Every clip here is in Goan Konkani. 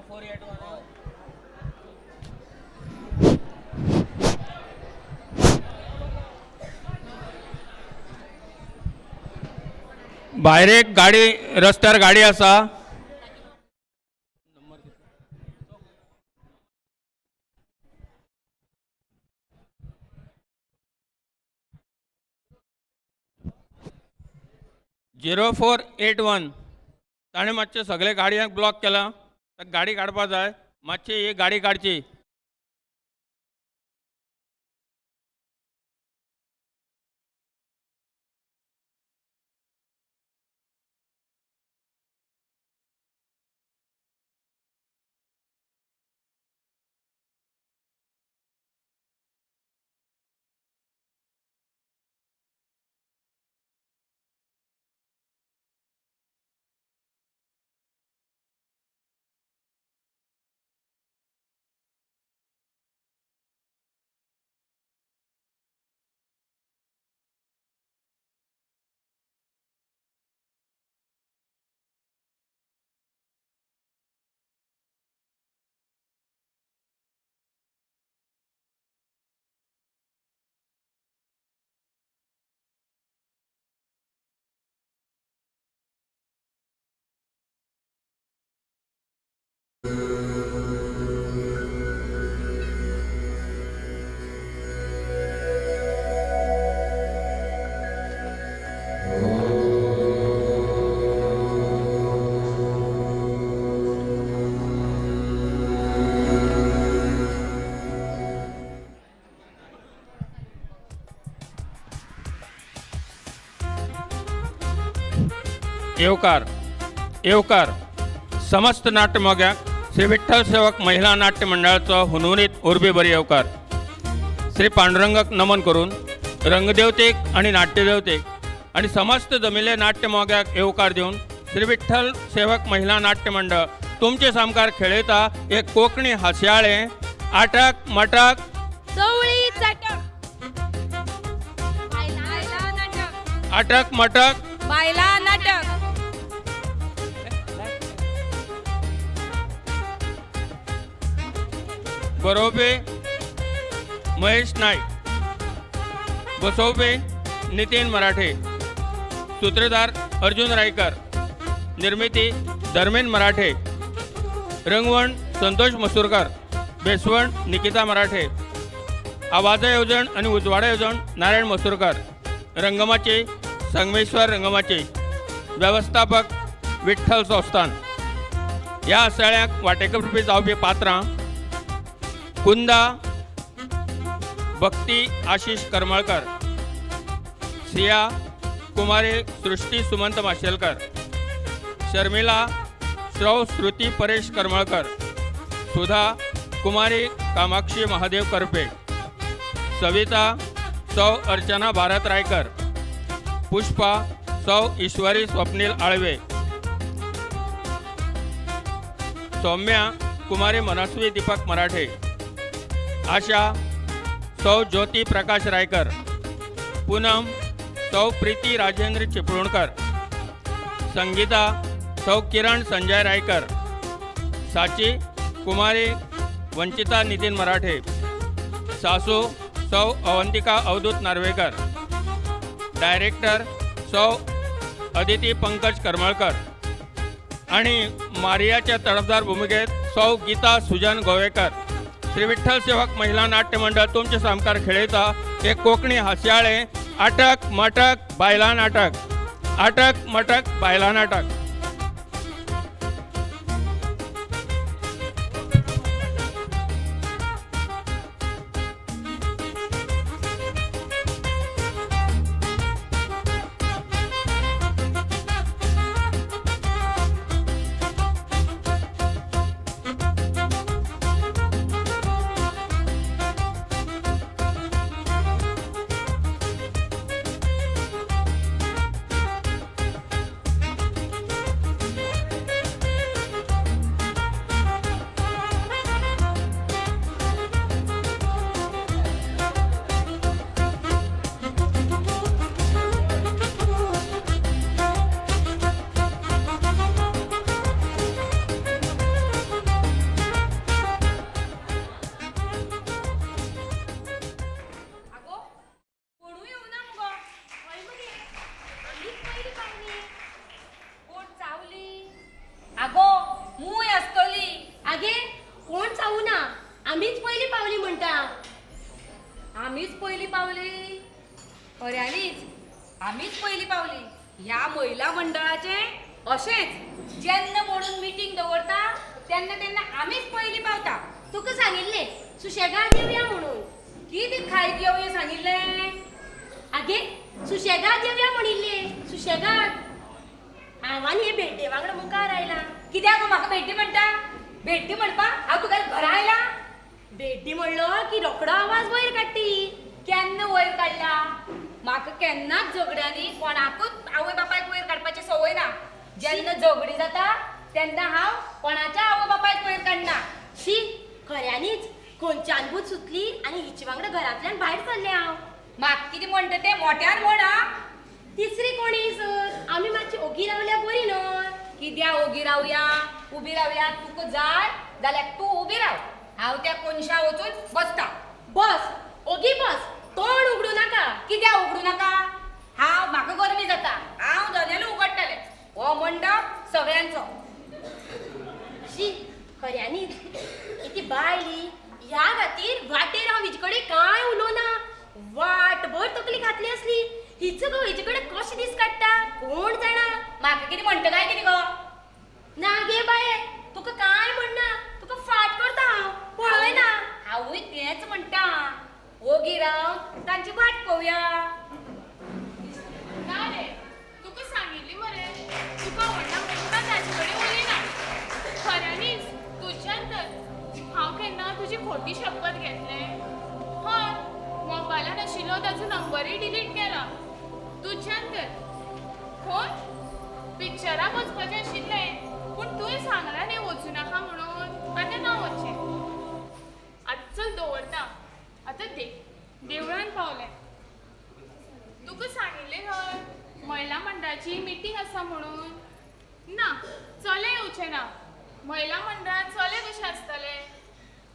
0481. भायर एक गाडी रस्त्यार गाडी आसा. Zero four eight one ताणें मातशें सगळे गाडयांक ब्लॉक केला. गाडी काडपा जाय, मातशी ही गाडी काडची. येवकार येवकार समस्त नाट्यमोग्यांक श्री विठ्ठल सेवक महिला नाट्य मंडळाचो हुनहुनीत उर्बी बरी येवकार. श्री पांडुरंगाक नमन करून रंगदेवतेक आनी नाट्यदेवतेक आनी समस्त जमिल्ले नाट्यमोग्याक येवकार दिवन श्री विठ्ठल सेवक महिला नाट्य मंडळ तुमचे सामकार खेळयता एक कोंकणी हास्याळें आटक मटक चवळी चटक बायलां नाटक आटक मटक बायलां नाटक. बरोवपी महेश नाईक, बसोवपी नितीन मराठे, सूत्रधार अर्जुन रायकर, निर्मिती धर्मेन मराठे, रंगवण संतोष मसूरकर, भेसवण निकिता मराठे, आवाजा येवजण आनी उजवाडा येवजण नारायण मसूरकर, रंगमाची संगमेश्वर रंगमाची, वेवस्थापक विठ्ठल संस्थान। ह्या आसाळ्याक वांटेकरपी जावपी पात्रां कुंदा भक्ती आशिष करमळकर, सिया कुमारी सृष्टी सुमंत माशेलकर, शर्मिला श्रव श्रुती परेश करमळकर, सुधा कुमारी कामाक्षी महादेव करपे, सविता सौ अर्चना भारत रायकर, पुष्पा सौ ईश्वरी स्वप्नील आळवे, सौम्या कुमारी मनस्वी दीपक मराठे, आशा सौ ज्योती प्रकाश रायकर, पूनम सौ प्रीती राजेंद्र चिपळूणकर, संगीता सौ किरण संजय रायकर, साची कुमारी वंचिता नितीन मराठे, सासू सौ अवंतिका अवधूत नार्वेकर, डायरेक्टर सौ अदिती पंकज करमळकर आणि मारियाच्या तडफदार भूमिकेत सौ गीता सुजन गोवेकर। श्री विठ्ठल सेवक महिला नाट्य मंडळ तुमचे सामकार खेळयता एक कोंकणी हास्याळे आटक मटक बायलां नाटक, आटक मटक बायलां नाटक।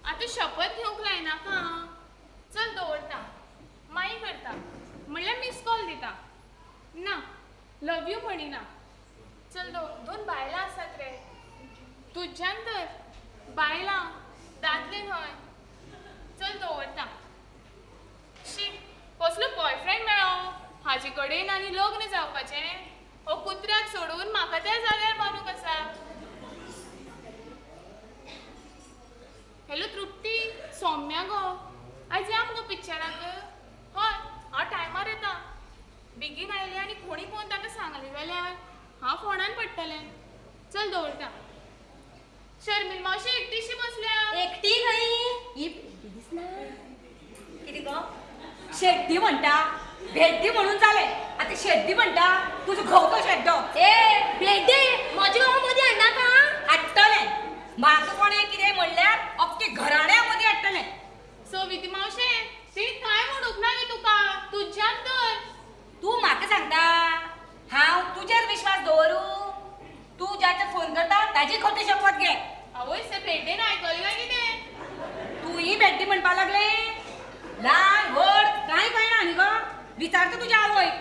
आतां शपथ घेवंक लायनाका. चल दवरता, मागीर करता म्हणल्यार मिस कॉल दिता. ना लव you म्हणिना. चल दोन बायलां आसात रे तुज्यान, तर बायलां दादले न्हय. चल दवरता. शी, कसलो बॉयफ्रेंड मेळ्ळो हाजे कडेन आनी लग्न जावपाचें. हो कुत्र्याक सोडून म्हाका त्या जाग्यार बांदूंक आसा. हॅलो तृप्ती, सौम्या गो, आयज या मुगो पिक्चराक. हय हांव टायमार येता. बेगीन आयलें आनी कोणी पळोवन ताका सांगलें जाल्यार हांव फोणान पडटलें. चल दवरता. शर्मिल मावशी एकटीशी बसल्या. एकटी खंय ही दिसना कितें गो? शेड्डी म्हणटा, भेड्डी म्हणून जालें, आतां शेड्डी म्हणटा. तुजो घोव तो शेड्डो. ए भेड्डे, म्हजे घोवा मदीं हाडनाका. हाडटलें म्हाका कोणें कितें म्हणल्यार अख्खे घराण्या मदीं हाडटलें. सविती मावशे, तिणें कांय म्हणूंक ना गे तुका, तुज्यान तर. तूं म्हाका सांगता हांव तुजेर विश्वास दवरूं? तूं ज्याचे फोन करता ताजी खोटी शपथ घे. आवय, से भेड्डेन आयकलें काय कितें? तूंय भेड्डी म्हणपाक लागलें. ल्हान व्हड कांय कळना न्ही गो. विचारता तुज्या आवयक.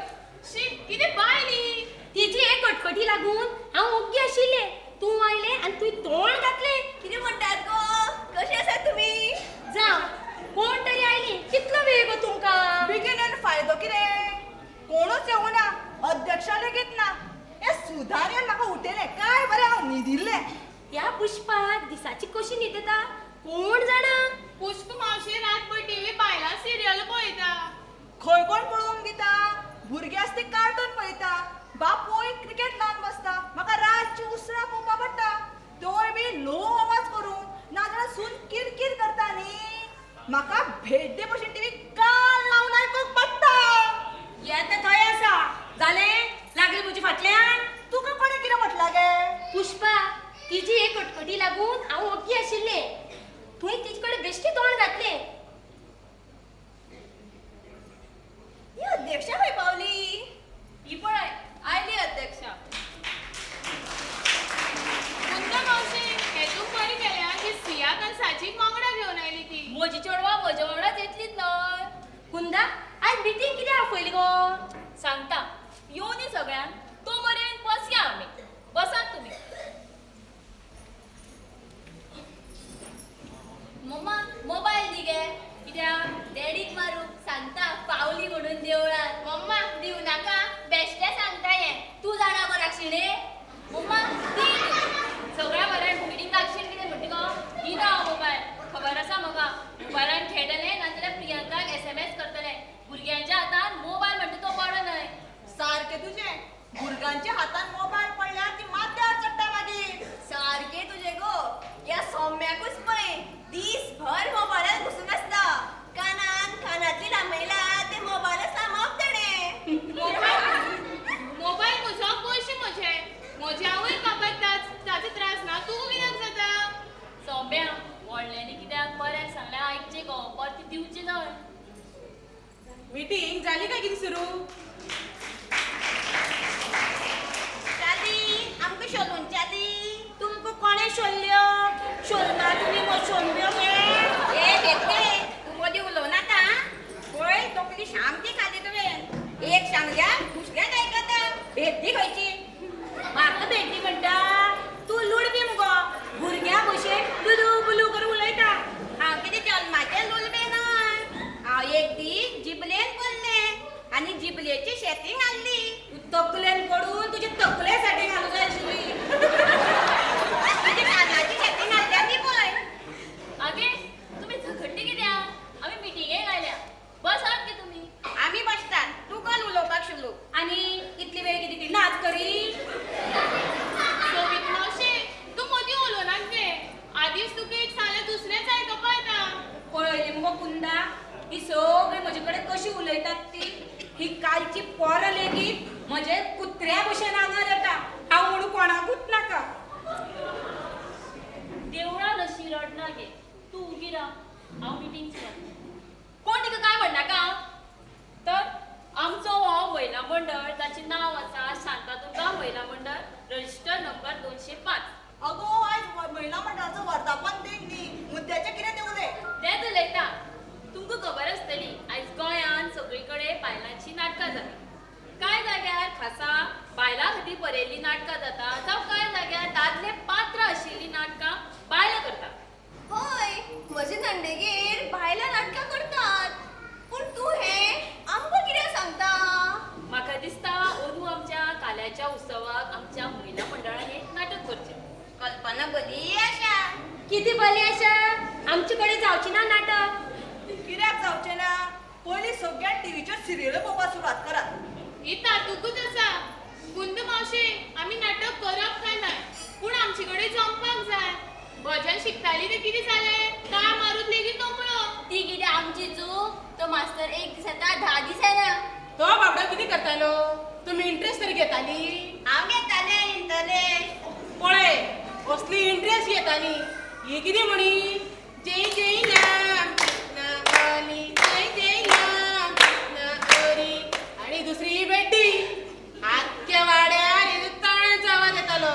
शी, कितें बायल ही. तिजी एक कटकटी लागून हांव ओग्गी आशिल्लें. तूं आयलें आनी तुवें तोंड घातलें. कितें म्हणटात गो? कशें आसात तुमी? जावं, कोण तरी आयली. कितलो वेळ गो तुमकां? बेगीन येवन फायदो कितें? कोणूच येवना, अध्यक्षा लेगीत ना. हे सुधार म्हाका उठयलें काय बरें हांव न्हिदिल्लें. ह्या पुष्पाक दिसाची कशी न्हीद येता कोण जाणा. पुष्प मावशी रातभर टीव्ही बायलां सिरियल पळयता. खंय कोण पळोवंक दिता? भुरगे आसता ते कार्टून पळयता, बापूय क्रिकेट लावन बसता. म्हाका रातची उसरां पळोवपा पडटा, तोय बी ल्हव आवाज करून, नाजाल्यार सून किरकीर करता न्ही. म्हाका भेड्डे भशेन टीव्ही कान लावन आयकूंक पडटा. येता थंय आसा जालें, लागली म्हजे फाटल्यान. तुका कोणें कितें म्हटलां गे? पुष्पा, तिजी एक कटकटी लागून हांव ओग्गी आशिल्लें. तुवें तिजे कडेन बेश्टें तोंड घातलें. ही अध्यक्षा खंय पावली? ही पळय आयली अध्यक्षा. कुंदा मावशी, हें तूं बरें केलें की सियाक आनी साजीक वांगडा घेवन आयली ती. म्हजी चेडवां म्हज्या वांगडाच येतलीच न्हय. कुंदा, आयज मिटींग कित्याक आपयली गो? सांगता, येवनी सगळ्यांक, तो मेरेन बसया आमी. बसात तुमी. मम्मा मोबायल दी गे, कित्याक डॅडीक मारूंक सांगता पावली म्हणून देवळान. मम्मा दिवं नाका, बेश्टें सांगता हें. तूं जाणा गो राक्षिणे. मम्मा दी. सगळ्या बरें मिटींग राक्षीण कितें म्हणटा गो? दिना हांव मोबायल. खबर आसा म्हाका, मोबायलान खेळटलें नाजाल्यार प्रियंकाक SMS करतलें. भुरग्यांच्या हातान मोबायल म्हणटा तो बरो न्हय. सारकें तुजें, भुरग्यांच्या हातान मोबायल पडल्यार ती माथ्यार चडटा मागीर. सारकें तुजें गो. ह्या सौम्याकूच पळय दीसभर मोबायलान घुसून आसता. कानान कानांतली लांबयला ते मोबायलच लांबप ताणें. मोबायल म्हजो, पयशे म्हजे. म्हजे आवय बापायक ताचो त्रास ना, तूं कित्याक जाता? सौम्या, व्हडल्यांनी कित्याक बऱ्याक सांगल्यार आयकचें गो, परतें दिवचें न्हय. मिटींग जाली काय कितें सुरू? जाली, आमकां शोलून जाली. तुमकां कोणें शोल्ल्यो? शोलना तुमी शोल्ल्यो गे. ए भेटले, तूं मदीं उलोवं नाका. पळय तकली सामकी खाली तुवें. एक सांगल्यार दुसऱ्याक आयकता. भेड्डी खंयची? म्हाका भेड्डी म्हणटा? तूं लुडबी मुगो, भुरग्यां भशेन लुलू बुलू करून उलयता. हांव कितें जल्माचें लुलबें न्हय. हांव एक दीस जिबलेन पडलें आनी जिबलेची शेतींग घाल्ली. तूं तकलेन पडून तुजे तकले साठी घालूं जाय आशिल्ली. तुज्या कानाची शेतींग घातल्या ती पळय. आगे तुमी झगडटी कित्याक? आमी मिटिंगेक आयल्या, बसात गे तुमी. आमी बसतात, तूं कोण उलोवपाक सुरू? आनी इतली वेळ कितें ती नाच करी? बरयल्लीं नाटकां जाता जावं कांय जाग्यार दादले पात्र आशिल्लीं नाटकां बायलां करतात. हय, म्हजे नंडेगेर बायलां नाटकां करतात. पूण तूं हें आमकां कित्याक सांगता? म्हाका दिसता अंदू आमच्या काल्याच्या उत्सवाक आमच्या महिला मंडळान एक नाटक करचें. कल्पना बरी आसा. कितें बरी आसा? आमचे कडेन जावचें ना नाटक. कित्याक जावचें ना? पयलीं सगळ्यांत टिवीचेर सिरियल पळोवपाक सुरवात करात. ही तातूकच आसा. कुंद मावशे, आमी नाटक करप काय ना, पूण आमचे कडेन जमपाक जाय. भजन शिकताली तें कितें जालें? ताळ मारून लेगीत तोंपलो. ती कितें आमची चूक? तो मास्तर एक दीस येता 10 दीस येना. तो बाबडो कितें करतालो? तुमी इंट्रस्ट तरी घेताली? हांव घेतालें इंटरेस्ट. पळय कसली इंट्रस्ट घेताली. ही कितें म्हणी? जय जय राम कृष्ण हरी, जय जय राम कृष्ण हरी. आनी दुसरी बेटी आख्ख्या वाड्यार हेजो तणाचो आवाज येतालो.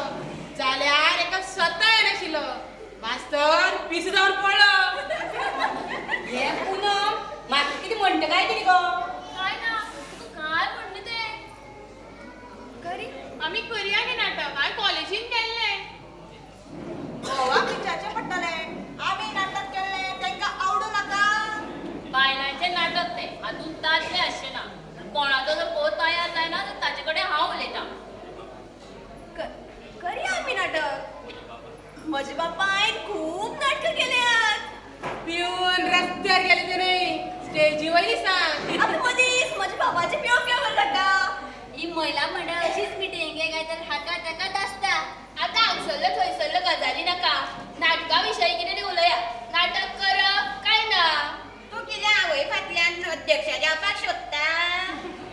जाल्यार एका स्वता येनाशिल्लो. मास्तर पिसो जावन पडलो. हें पुनम म्हाका कितें म्हणटा काय कितें गो? काय ना, तुका काय म्हणलें तें? करी आमी करया गे नाटक. हांवें कॉलेजीन केल्लें. घोवाक विचारचें पडटलें आमी नाटक केल्लें तांकां आवडूं नाका? बायलांचें नाटक तें, हातूंत दादले आसचे ना. कोणाचो जर घोव तयार जायना तर ताचे कडेन हांव उलयतां. करया आमी नाटक. म्हज्या बापायन खूब नाटकां केल्यात. पिवन रस्त्यार गेले ते न्हय, स्टेजी वयली सांग. आतां मदींच म्हज्या बाबाचें पिवप पिवप जाता. ही महिला मंडळ अशीच मिटिंगेक काय तर हाका ताका आसता. आतां हांगसरल्यो थंयसरल्यो गजाली नाका. नाटका विशयी कितें तरी उलया. नाटक करप काय ना? तूं कितें आवय फाटल्यान अध्यक्ष जावपाक सोदता?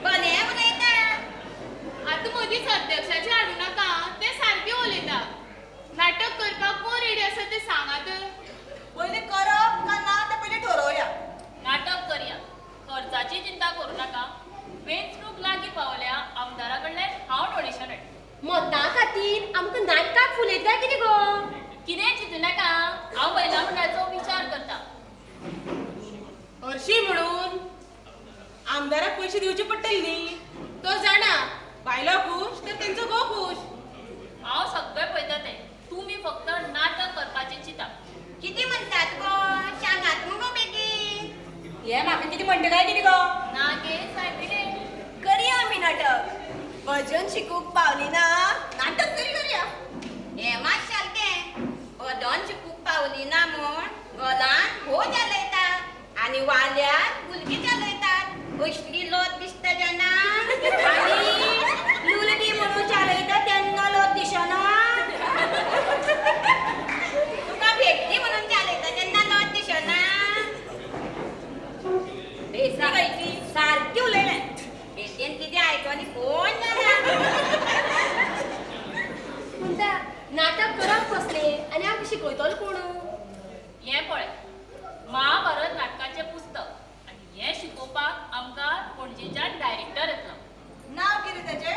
बरें उलयता. आतां मदींच अध्यक्षाचें हाडूं नाका, तें सारकें उलयता. नाटक करपाक कोण रेडी आसा तें सांगात. पयलीं करप काय ना तें पयलीं ठरोवया. नाटक करया, खर्चाची चिंता करूं नाका. वेंचणूक लागीं पावल्या, आमदारा कडल्यान हांव डोनेशन हाडटा. मतां खातीर आमकां नाटकाक फुलयता कितें गो? कितें चिंतू नाका, हांव महिला मंडळाचो विचार करता. हरशीं म्हणून आमदाराक पयशे दिवचे पडटले न्ही. तो जाणा बायलो खूश तर तेंचो घोव खूश. हांव सगळें पळयता तें, तुमी फक्त नाटक करपाचें चिंता. कितें म्हणटात गो? सांगात मुगो बेगीन. हें म्हाका कितें म्हणटा काय कितें गो? ना गे सायबिणे, करया आमी नाटक. भजन शिकूंक पावली ना, नाटक तरी करया. हें मात सारकें. भजन शिकूंक पावली ना म्हूण गलान घो चालयतात आनी वाल्यार गुलगी चालयतात. असली लोट दिसता जेन्ना आनी लुलबी म्हणून चालयता तेन्ना लोट दिसना. तुका भेटली म्हणून चालयता तेन्ना लोट दिसना. भेटली खंयची? सारकी उलयलें. भेटेन कितें आयकनी कोण जाणा. म्हणटा नाटक करप कसलें आनी आमकां शिकयतलो कोण? हें पळय महाभारत नाटकाचें पुस्तक, आनी हें शिकोवपाक आमकां पणजेच्यान डायरेक्टर येतलो. नांव कितें ताचें?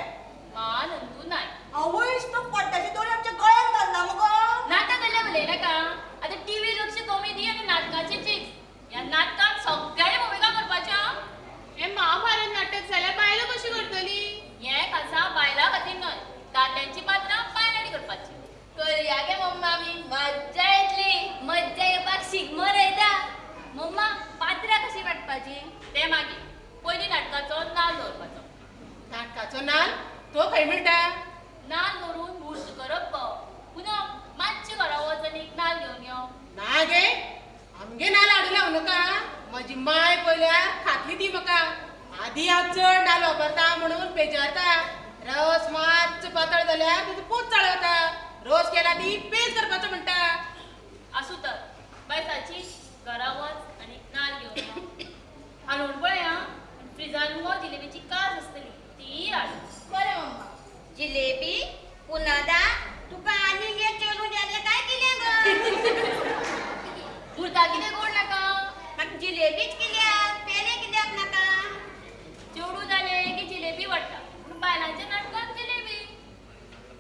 महानंदू नायक. आवयस, तो पोट्याचे दोळे आमच्या गळ्यान घालना मुगो. नाटक जाल्यार उलयनाका. आतां टिवी लक्ष कमी दी आनी नाटकाचें चीत. ह्या नाटकान सगळ्यांनी भुमिका करपाच्यो. हें महाभारत नाटक जाल्यार बायलां कशीं करतलीं? हें खासा बायलां खातीर न्हय, दादल्यांची पात्रां बायलांनी करपाचीं. करया गे मम्मा आमी, मज्जा येतली. मज्जा येवपाक शिगमो रयता. मम्मा पात्रां कशीं वांटपाचीं? तें मागीर, पयलीं नाटकाचो नाल दवरपाचो. नाटकाचो नाल तो खंय मेळटा? नाल दवरून म्हूर्त करप गो. पुनम मातशें घरा वच आनी एक नाल घेवन यो. ना गे, आमगे नाल हाडूं लावं नाका. म्हजी माय पळयल्यार खातली ती म्हाका. आदी हांव चड नाल वापरता म्हणून बेजारता. रस मातसो पातळ जाल्यार तुजो पूत चाळवता. रोस केला ती पेज करपाचो म्हणटा. आसूं तर बाय साची, घरा वच आनी नाल घेवन यो. हाडून पळय आं, फ्रिजान मुगो जिलेबीची कास आसतली, ती हाड. बरें मम्मा. जिलेबी पुनदा तुका आनीक एक चेडूं जालें काय कितें गो? पुरता कितें गोड नाका? म्हाका जिलेबीच कित्याक, पेले कित्याक नाका? चेडूं जालें की जिलेबी वाडटा, पूण बायलांच्या नाटकान जिलेबी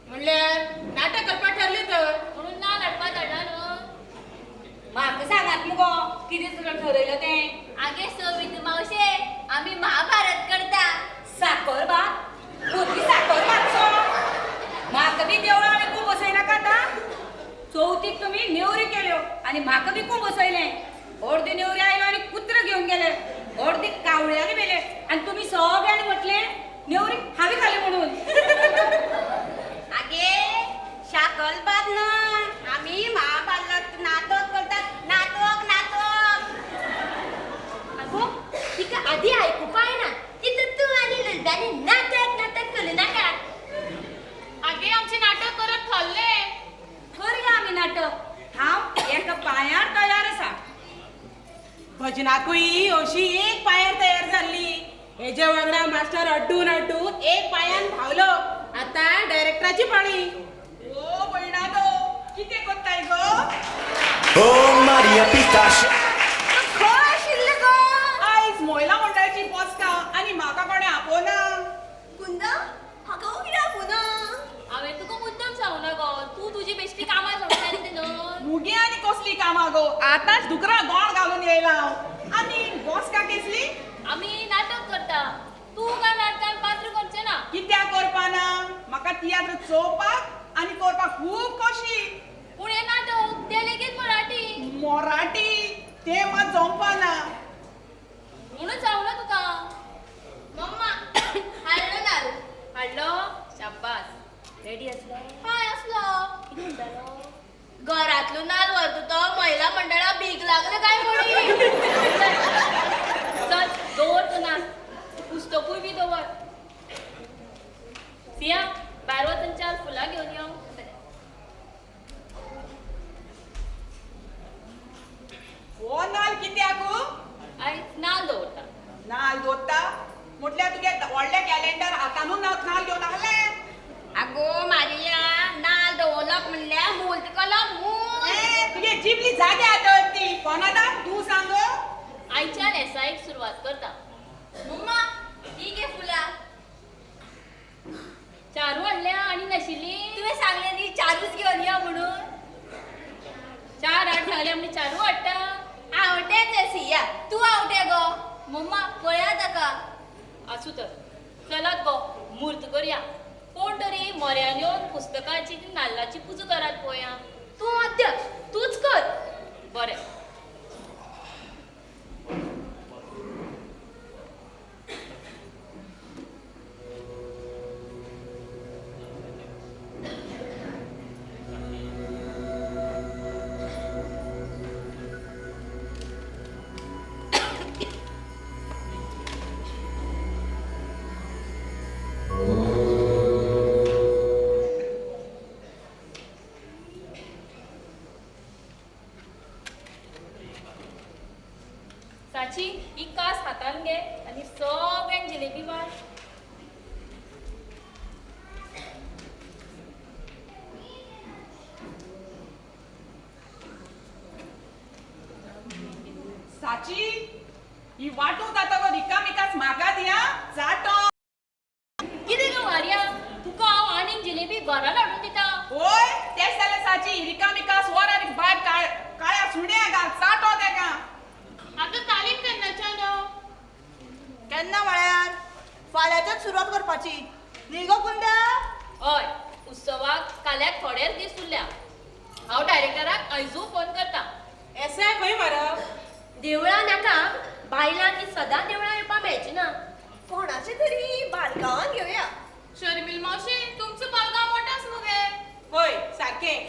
म्हणल्यार नाटक करपाक ठरलें तर. म्हणून नाल हाडपाक धाडला न्हू. म्हाका सांगात मुगो कितें तुका ठरयलें तें? आगे सविता मावशे, आमी महाभारत करता. साकर भात, भुरगीं साकर भात. चवथीक तुमी नेवरी केल्यो आनी म्हाका विकूंक बसयलें. अर्दी नेवरी आयलो आनी कुत्रे घेवन गेले, अर्दी कावळ्यांनी मेले आनी तुमी सगळ्यांनी म्हटलें नेवरी हांवें खाली म्हणून. आगे शाकल बाद न्हय, आमी महाभारत नाटक करतात, नाटक नाटक. आगो तिका आदी आयकुपा येना, तितून तूं आनी ललितानी नाटक नाटक करूं नाका. आगे आमचें नाटक करप थारलें. करया आमी नाटक, हांव एका पांयार तयार आसा. भजनाकूय अशी एक पांयार तयार जाल्ली. हेजे वांगडा मास्टर अड्डून अड्डून एक पांयान धांवलो. आतां डायरेक्टराची पाळी. ओ भयणानो कितें कोत्ताय गो? ओ मारिया पिताश खंय आशिल्लें गो? आयज महिला मंडळाची बसका आनी म्हाका कोणें आपोवना. कुंदा हाका कित्याक आपोवना? हांवें तुका मुद्दम सांगूना गो, तूं तुजी बेश्टी कामां सोडटा न्ही न्हय. मुगे आनी कसली कामां गो, आतांच दुकरा गोण घालून येयला हांव. आनी बसका केसली? आमी नाटक करता, तूं काय नाटकान पात्र करचें ना. कित्याक करपाना? म्हाका तियात्र चोवपाक आनी करपाक खूब खोशी. पूण हें नाटक तें लेगीत मराठी. मराठी तें मात जमपाना म्हणून सांगला तुका. मम्मा हाडलो नाल. हाडलो? शाब्बास. रेडी आसलो? हय आसलो. कितें म्हणटालो? घरांतलो नाल व्हरता तो महिला मंडळाक भीक लागले काय म्हणी. चल दवर तो नाल, पुस्तकूय बी दवर. सिया भायर वचून चार फुलां घेवन यो. हो नाल कित्याक? आयज नाल दवरता. नाल दवरता म्हटल्यार तुगे व्हडलें कॅलेंडर हातानूच नाल घेवन आहलें. आगो मारिया नाल दवरप म्हणल्यार मूल कलम मूल. तुगे जिबली जाग्यार दवरती कोणादा तूं सांग. आयच्यान एसआयक सुरवात करता. मम्मा ती घे फुलां. चारू हाडल्या आनी नाशिल्ली. तुवें सांगलें न्ही चारूच घेवन यो म्हणून. 4 8 सांगलें आमी चारू हाडटा. आवटेच सिया, तूं आवटे गो. मम्मा पळया ताका. आसूं तर, चलात गो म्हूर्त करया. कोण तरी मोऱ्यान येवन पुस्तकाची नाल्लाची पुजा करात पळोवया. तूं अध्यक्ष, तूंच कर. बरें. साची ही कास हातान घे आनी सगळ्यांक जिलेबी वांट. साची ही वांटूंक जाता गो रिकामी कास म्हाका दिया चाटो. कितें गो मारिया, तुका हांव आनीक जिलेबी घरान हाडून दिता. होय तेंच जालें साची, रिकामी कास व्हर आनी भायर काळ्या सुण्या घाल चाटो तेका. आतां तालीम केन्नाच्यान? केन्ना म्हळ्यार फाल्यांच्याच सुरवात करपाची न्ही गो कुंदा? हय, उत्सवाक काल्याक थोडेच दीस उरल्या. हांव डायरेक्टराक आयजू फोन करता. एसआय खंय मारप? देवळां नाका, बायलांक सदां देवळां येवपाक मेळची ना. कोणाचे तरी बालगांवान घेवया. शर्मिल मावशी तुमचो बालगांव मोठो आसा मगे. हय सारकें.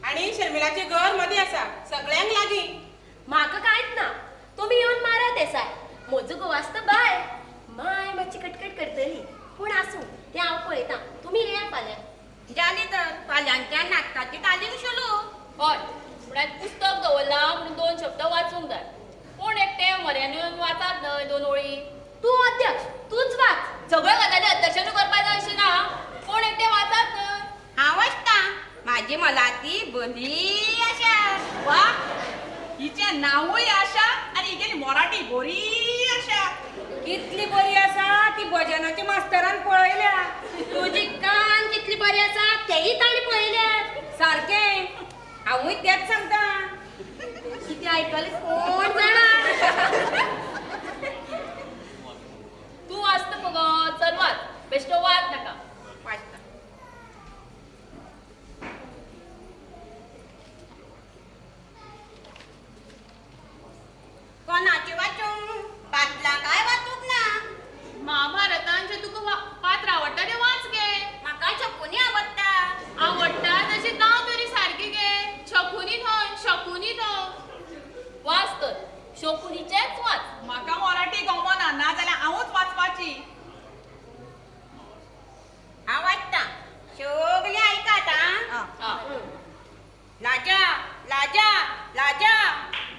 आनी शर्मिलाचें घर मदीं आसा, सगळ्यांक लागीं. म्हाका कांयच ना, तुमी येवन मारात एसाय. म्हजो घोव आसता बाय, माय मातशी कटकट करतली, पूण आसूं तें हांव पळयतां. तुमी येया फाल्यां. जालें तर फाल्यांच्या नाटकाची तालीम सुरू. हय, पूण आयज पुस्तक दवरलां म्हणून 2 शब्द वाचूंक जाय. कोण एकटें म्हऱ्यान येवन वाचात न्हय 2 ओळी. तूं अध्यक्ष, तूंच वाच. सगळ्यो गजाली अध्यक्षानू करपाक जाय अशें ना, कोण एकटें वाचात न्हय. हांव वाचता, म्हाजी मलाती बरी आशा. वा, हिचें नांवूय आशा आनी हिगेली मराठी बरी आशा. कितली बरी आसा ती भजनाच्या मास्तरान पळयल्या. तुजी कान कितली बरी आसा तेय ताणें पळयल्या. सारकें, हांवूय तेंच सांगता. कितें आयकलें कोण जाणा. तूं वाचता मगो, चल वाच, बेश्टो वाच नाका. वाचता. वाच तर शोकुनीचेच वाच. म्हाका मराठी गमना, ना जाल्यार हांवूच वाचपाची. हांव वाचता, सगळें आयकात. आं, लाजा लाजा लाजा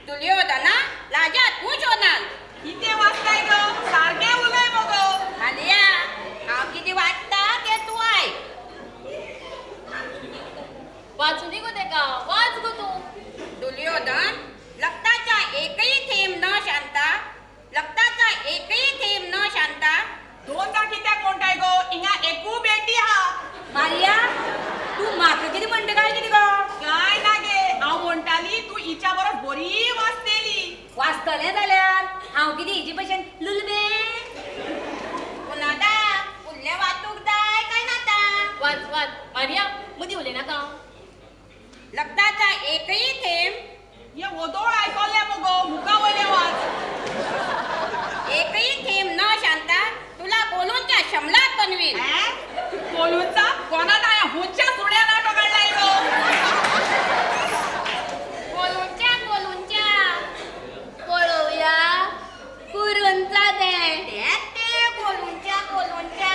दुर्योधना लाजा तूं शोनाल. कितें वाचताय गो? सारकें उलय मगो. मालिया, हांव कितें वाचता तें तूं आयक. वाचूं दी गो तेका, वाच गो तूं. दुर्योधन रक्ताचा एकही थेंब न शांता, रक्ताचा एकही थेंब न शांता. दोनदा कित्याक म्हणटाय गो? हिंगा एकू बेटी आहा. मारिया, तूं म्हाका कितें म्हणटा काय कितें गो? काय ना गे, हांव म्हणटाली तूं हिच्या बरोबर बरी वाचतली. वाचतलें जाल्यार हांव कितें हिचे भशेन लुलबे? पुनादा फुडलें वाचूंक जाय काय नाता? वाच वाच मारिया, मदीं उलयनाका. रक्ताचा एकही थेंब. हे वोदोळ आयकलें मगो, मुखा वयलें वाच. एकही थेंब न शांता तुला कोलूनच्या शमलात बनवीन. कोलूनचा कोणा ना हुंच्या सुण्या नाटक काडलाय गो. कोलूनच्या कोलूनच्या पळोवया कुरूंचा तें. तेंच तें कोलूनच्या कोलूनच्या.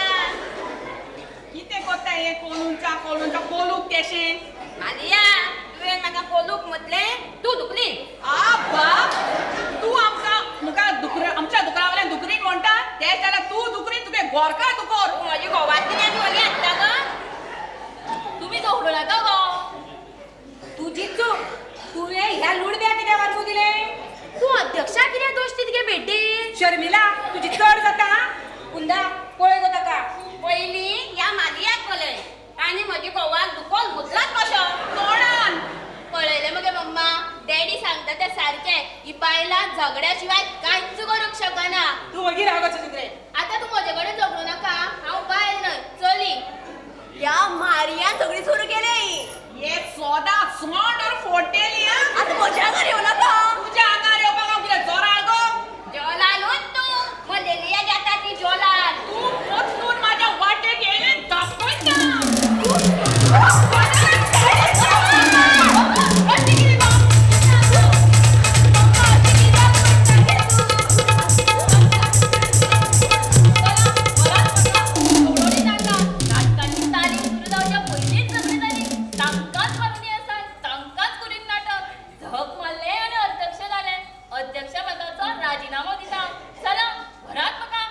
कितें कोत्ता हें कोलूनच्या कोलूनच्या? कोलूक केशें? मालिया, तुवें म्हाका कोलूक म्हटलें, तूं दुखली. आ बाप, तूं आमकां मुखार दुकरी, आमच्या दुकरा वयल्यान दुकरीन म्हणटा तें जाल्यार तूं दुकरीन, तुगे गोरका दुकोर. तूं म्हजी घोवाची झोली हाडटा गो. तुमी झगडूं नाका गो. तुजी चूक, तुवें ह्या लुडब्या कित्याक वाचूं दिलें? तूं अध्यक्षा कित्याक दोश दिता गे बेड्डे? शर्मिला, तुजी चड जाता. कुंदा पळय गो ताका. पयलीं ह्या मालियाक पळय आनी म्हजी घोवाक दुकोल मुतलाच कसो तोंडान. पळयलें मगे मम्मा, डॅडी सांगता तें सारकें. ही बायलां झगड्या शिवाय कांयच करूंक शकना. तूं वगी राव गो सुचित्रे. आतां तूं म्हजे कडेन झगडूं नाका, हांव बायल न्हय चली. ह्या मारियान सगळी सुरू केली. हे सोदा सोंड फोडटेली. आतां म्हज्या आंगार येवं नाका. तुज्या आंगार येवपाक हांव कितें जोराळ गो? जोलालूच तूं, मलेरिया जाता ती जोलाल. तूं वचून म्हाज्या वाटेक येयलें दाखयता. नाटकांची तालीम सुरू जावच्या पयलींच झगडी जाली. तांकांच मारून आसा, तांकांच करीन नाटक. झक मारलें आनी अध्यक्ष जालें. अध्यक्ष पदाचो राजिनामो दिता. चला घरात म्हाका.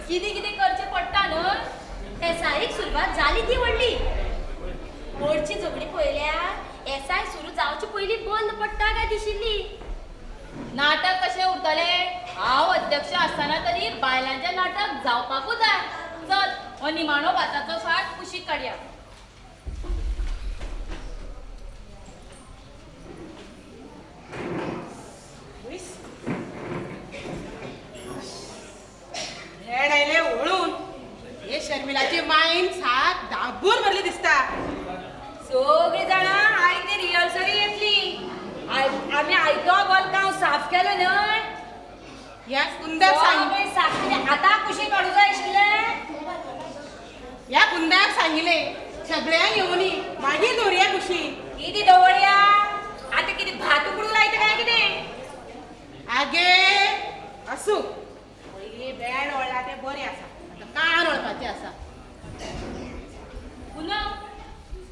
कितें कितें करचें पडटा न्हय. एसआयक सुरवात जाली ती व्हडली. मोडची झगडी पळयल्यार एसआय सुरू जावचे पयलीं बंद पडटा काय दिशिल्ली. नाटक कशें उरतलें? हांव अध्यक्ष आसतना तरी बायलांचें नाटक जावपाकूच जाय. चल हो निमाणो भाताचो साठ कुशीक काडया. रेड आयले वळून हे शर्मिलाची मायन साक दाबून भरली दिसता. सगळीं जाणां आयते रिहर्सली येतली. आमी आयतो बलकांव साफ केलो न्हय. ह्या कुंदाक सांग साफ आतां कुशीक काडूं जाय आशिल्लें. ह्या कुंदाक सांगिल्लें सगळ्यांक येवनी मागीर दवरया कुशी. कितें दवरया? आतां कितें भात उकडूंक लायता काय कितें? आगे आसूं, पयलीं बेण वळ्ळा तें बरें आसा, आतां कान वळपाचें आसा. पुनम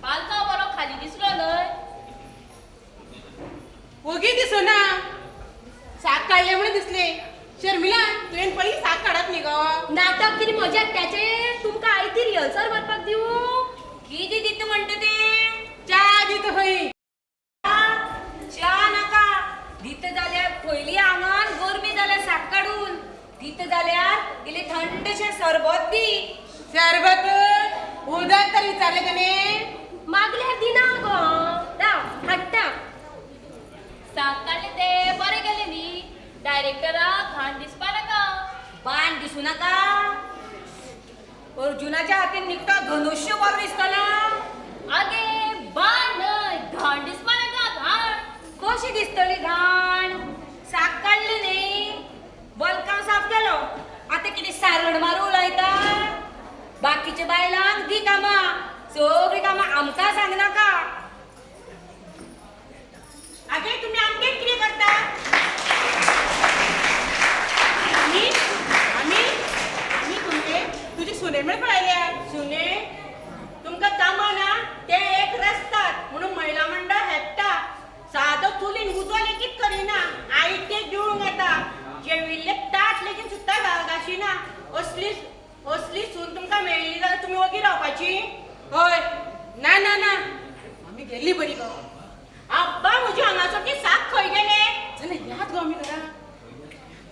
बालकांव बरो खाली दिसलो न्हय? ओगी दिसना, साक काडलें म्हणून दिसलें. शर्मिला तुवें पयलीं साक काडप न्ही गो. नाटक कितें म्हज्या एकट्याचें? तुमकां आयती रिहर्सल व्हरपाक दिवं? कितें दिता म्हणटा तें? च्या दिता खंय. च्या नाका. दिता जाल्यार पयलीं आंगान गरमी जाल्यार साक काडून दिता जाल्यार इल्लें थंडशें सरबत दी. सरबत उदक तर विचारलें ताणें. मागल्यार दिना गो. राव हाडटा. साक काडलें तें बरें केलें न्ही. डायरेक्टराक घाण दिसपा नाका. बाण दिसूं नाका. अर्जुनाच्या हातीन निकटो धनुष्य बरो दिसतलो. आगे बाण न्हय, घाण दिसपा नाका. घाण कशी दिसतली घाण? साक काडली न्ही, बलकांव साफ केलो, आतां कितें सारण मारूंक लायता? बाकीच्या बायलांक दी कामां, सगळीं कामां आमकां सांगनाका. आगे तुमी आमगेर कितें करता? आमी आमी आमी तुमगे तुजी सुने मेळ पळयल्या. सुने तुमकां कामां ना ते एक रस्तात म्हणून महिला मंडळ हेडटा. सादो चुलीन उजो लेगीत करिना, आयतें गिळूंक येता. जेविल्लें ताट लेगीत सुद्दां घाशिना. असली असली सून तुमकां मेळ्ळी जाल्यार तुमी ओगी रावपाची? हय. ना ना ना, आमी गेल्ली बरी गो. आब्बा म्हजी हांगासरची साक खंय गेले? चल याद गो आमी घरा.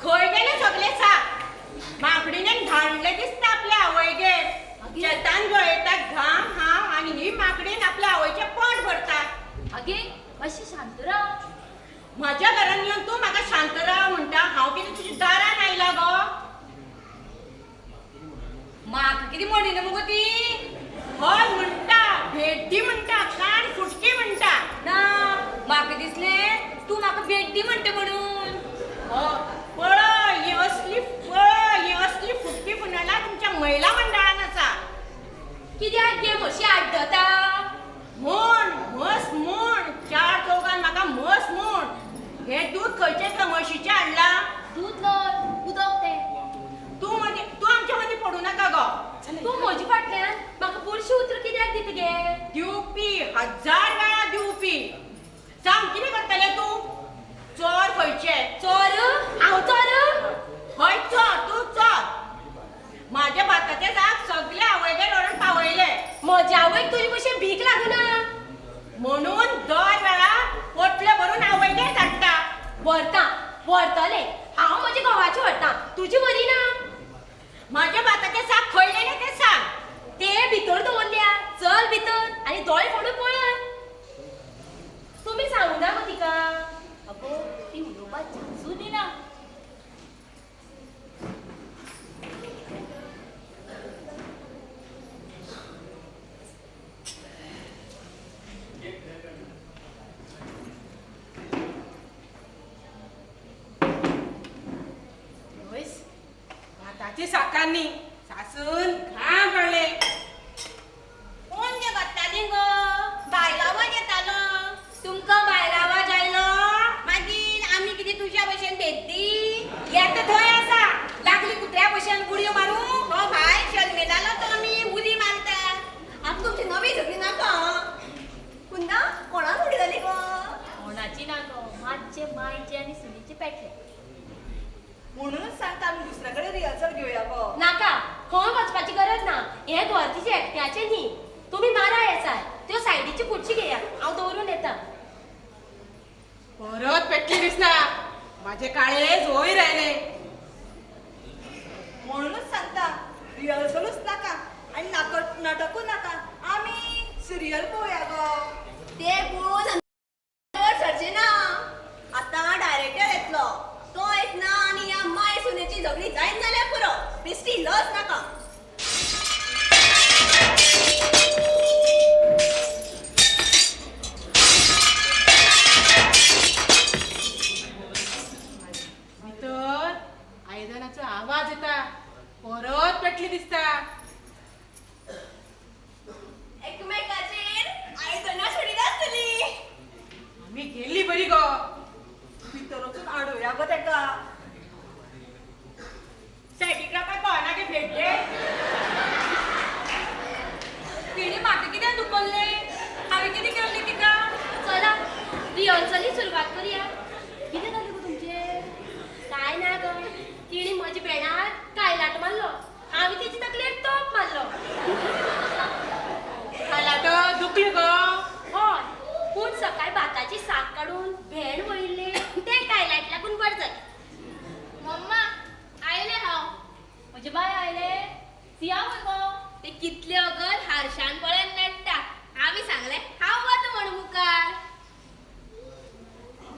खंय गेले सगळे साक? माकडीने धाडले दिसता आपल्या आवयगेर. शेतान गळयता घाम हांव आनी ही माकडीन आपल्या आवयचें पोट भरता. आगे मातशी शांत राव. म्हज्या घरान येवन तूं म्हाका शांत राव म्हणटा? हांव कितें तुज्या दारान आयला गो? म्हाका कितें म्हणिना मुगो ती? हय म्हणटा, भेड्डी म्हणटा, कान फुटकी म्हणटा. ना म्हाका दिसलें तूं म्हाका भेड्डी म्हणटा म्हणून. पळय ही असली, पळय ही असली फुटकी फुनाला तुमच्या महिला मंडळान आसा. कित्याक गे म्हशी आड्डता? म्हण म्हस म्हण, चार चौगान म्हाका म्हस म्हण. हें दूद खंयचें काय म्हशीचें हाडलां? दूद न्हय, उदक तें. तूं मदीं, तूं आमच्या मदीं पडूं नाका गो. तूं म्हजे फाटल्यान म्हाका बुरशी उतरां कित्याक दिता गे? दिवपी हजार वेळा दिवपी. सांग कितें करतलें तूं? चोर खंयचे? चोर? हांव चोर? हय चोर, तूं चोर. म्हाज्या भाताचे साक सगळे आवयगेर व्हरून पावयले. म्हज्या आवयक तुजे भशेन भीक लागना म्हणून दर वेळा पोटले भरून आवयगेर धाडटा. व्हरता, व्हरतलें. हांव म्हज्या घोवाचें व्हरता, तुजी व्हरिना. म्हाज्या भाताचे साक खंय गेले तें सांग. ते भितर दवरल्या. चल भितर आनी दोळे फोडून पळय. तुमी सांगू ना गो तिका. अगो ती उलोवपाक चान्सूच दिना. भाताची साकांनी सासून घाम काडले. कोण गे वताली गो? बायलां आवाज येतालो. तुमकां बायलां आवाज आयलो? मागीर आमी कितें तुज्या भशेन भेद्दी? येता थंय आसा लागली कुत्र्या भशेन गुडयो मारूंक. हो भाय शर्मिलालो तो आमी उली मारता. आतां तुमची नवी झगडी नाका. कुंदा कोणाक उडी जाली गो? कोणाची ना गो, मातशे मायचे आनी सुनीचे पेटले. म्हणूनच सांगता आमी दुसऱ्या कडेन रिहर्सल घेवया गो. नाका, खंय वचपाची गरज ना. हें घर तिचें एकट्याचें न्ही. तुमी मारा येसाय, त्यो सायडीची खुर्ची घेया, हांव दवरून येता. परत पेटली दिसना. माझे काळेज वयर आयले. म्हणूनच सांगता रिहर्सलूच नाका आनी नाटकूच नाका, आमी सिरियल पळोवया गो. ते पळोवन सरचें ना. आतां डायरेक्टर येतलो, तो येतना आनी ह्या माय सुनेची झगडी जायना जाल्यार पुरो. बेश्टी लज नाका. भितर आयदनाचो आवाज येता, परत पेटली दिसता. एकमेकाचेर आयदनां सोडिनासतली. आमी गेल्ली बरी गो. भितर वचून आडोवया गो तेका. सायडीक रावपाक कळना गे भेटले. तिणे म्हाका कित्याक दुखल्लें? हांवें कितें केल्लें तिका? चला रिहर्सली सुरवात करुया. कितें जालें गो तुमचें? कांय ना गो, तिणे म्हज्या भेणाक कायलाट मारलो, हांवें तेजी तकलेर तोप मारलो. कायलाट दुखली गो? हय, पूण सकाळी भाताची साक काडून भेण वळिल्ले तें कायलाट लागून बरें जालें. मम्मा आयले हांव. म्हजे बाय आयले. सिया मगो ते कितले अगत हारशान पळोवन नडटा. हांवें सांगलें हांव वता म्हण मुखार.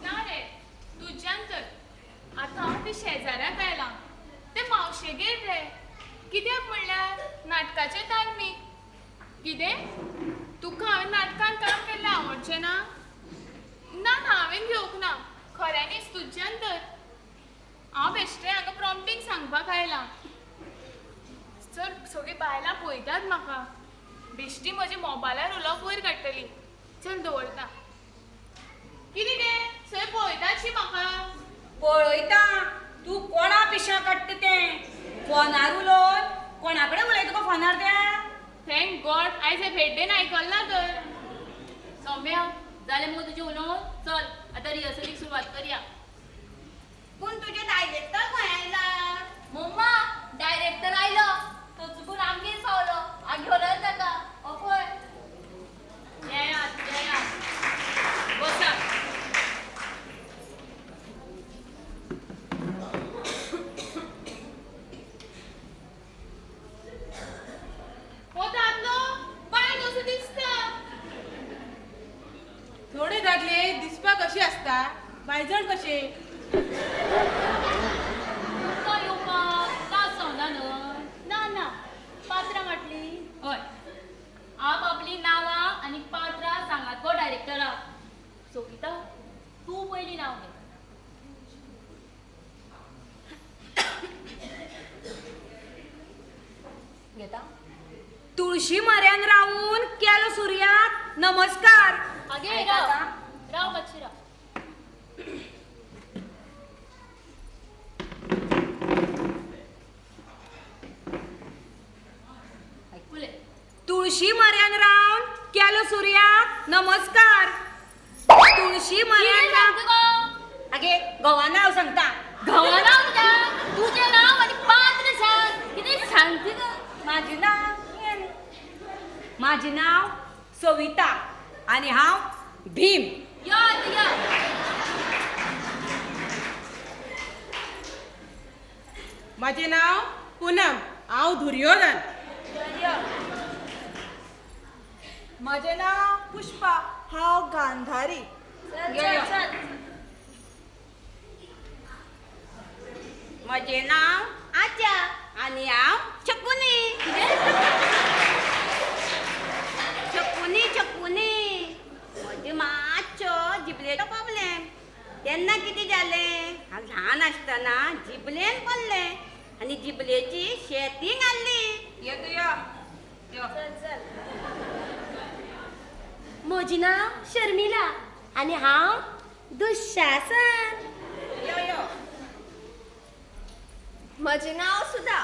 ना रे, तुज्यान तर. आतां हांव ते शेजाऱ्याक आयलां, ते मावशेगेर रे. कित्याक म्हणल्यार नाटकाचें तालमीक. कितें तुका हांवें नाटकान काम केल्लें आवडचें ना? ना ना, हांवें घेवंक ना. खऱ्यांनीच तुज्यान तर. हांव बेश्टें हांगा प्रॉम्प्टींग सांगपाक आयलां. चल, सगळीं बायलां पळयतात म्हाका. बेश्टी म्हजी मोबायलार उलोवप वयर काडटली. चल दवरता. कितें गे सगळें पळयतात शी म्हाका? पळयता तूं कोणा पिशा काडटा तें. फोनार उलोवन कोणा कडेन उलयता गो फोनार त्या? Thank God आयज हे भेड्डेन आयकलां तर. सौम्या जालें मुगो तुजें उलोवन? चल आतां रिहर्सलीक सुरवात करया. पूण तुजें डायरेक्टर खंय आयला? मम्मा डायरेक्टर आयलो, तो चुकून आमगेर पावलो. हांव घेवन आयलो ताका. हो पळय. येयात येयात, बसा. हो दादलो बायल कसो दिसता. थोडे दादले दिसपाक कशी आसता, बायजण कशे. तुमकां येवपाक त्रास जावना न्हय? ना ना, पात्रां वांटली. हय, आप आपलीं नांवां आनी पात्रां सांगात गो डायरेक्टराक. सोबिता, तूं पयलीं नांव घे. घेता? तुळशी म्हऱ्यान रावून केलो सुर्याक नमस्कार. आगे राव राव मातशी राव. उलय. तुळशी म्हऱ्यान रावन केलो सुर्याक नमस्कार. तुळशी म्हऱ्यान कितें सांगता गो? आगे घोवा नांव सांगता. घोवा नांव कित्याक? तुजें नांव आनी पात्र सांग. कितें सांगता गो? म्हाजें नांव, म्हाजें नांव सविता आनी हांव भीम. यो आतां यो. म्हाजें नांव पूनम, हांव दुर्योधन. म्हजें नांव पुष्पा, हांव गांधारी. चल चल चल. म्हजें नांव आजा आनी हांव शकुनी. शकुनी शकुनी. म्हजें मातसो जिबलेचो प्रॉब्लेम. तेन्ना कितें जालें, हांव ल्हान आसतना जिबलेन पडलें आनी जिबलेची शेती घाल्ली. यो तूं यो. चल चल. म्हजें नांव शर्मिला आनी हांव दुःशासन. यो यो. म्हजें नांव सुधा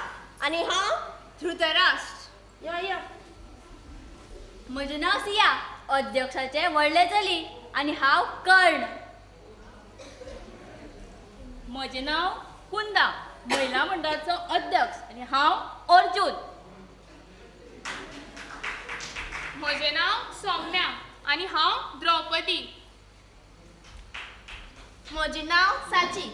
आनी हांव धृतराष्ट्र. यो यो. म्हजें नांव सिया, अध्यक्षाचें व्हडलें चली आनी हांव कर्ण. म्हजें नांव कुंदा, महिला मंडळाचो अध्यक्ष आनी हांव अर्जुन. म्हजें नांव सौम्या आनी हांव द्रौपदी. म्हजें नांव साची.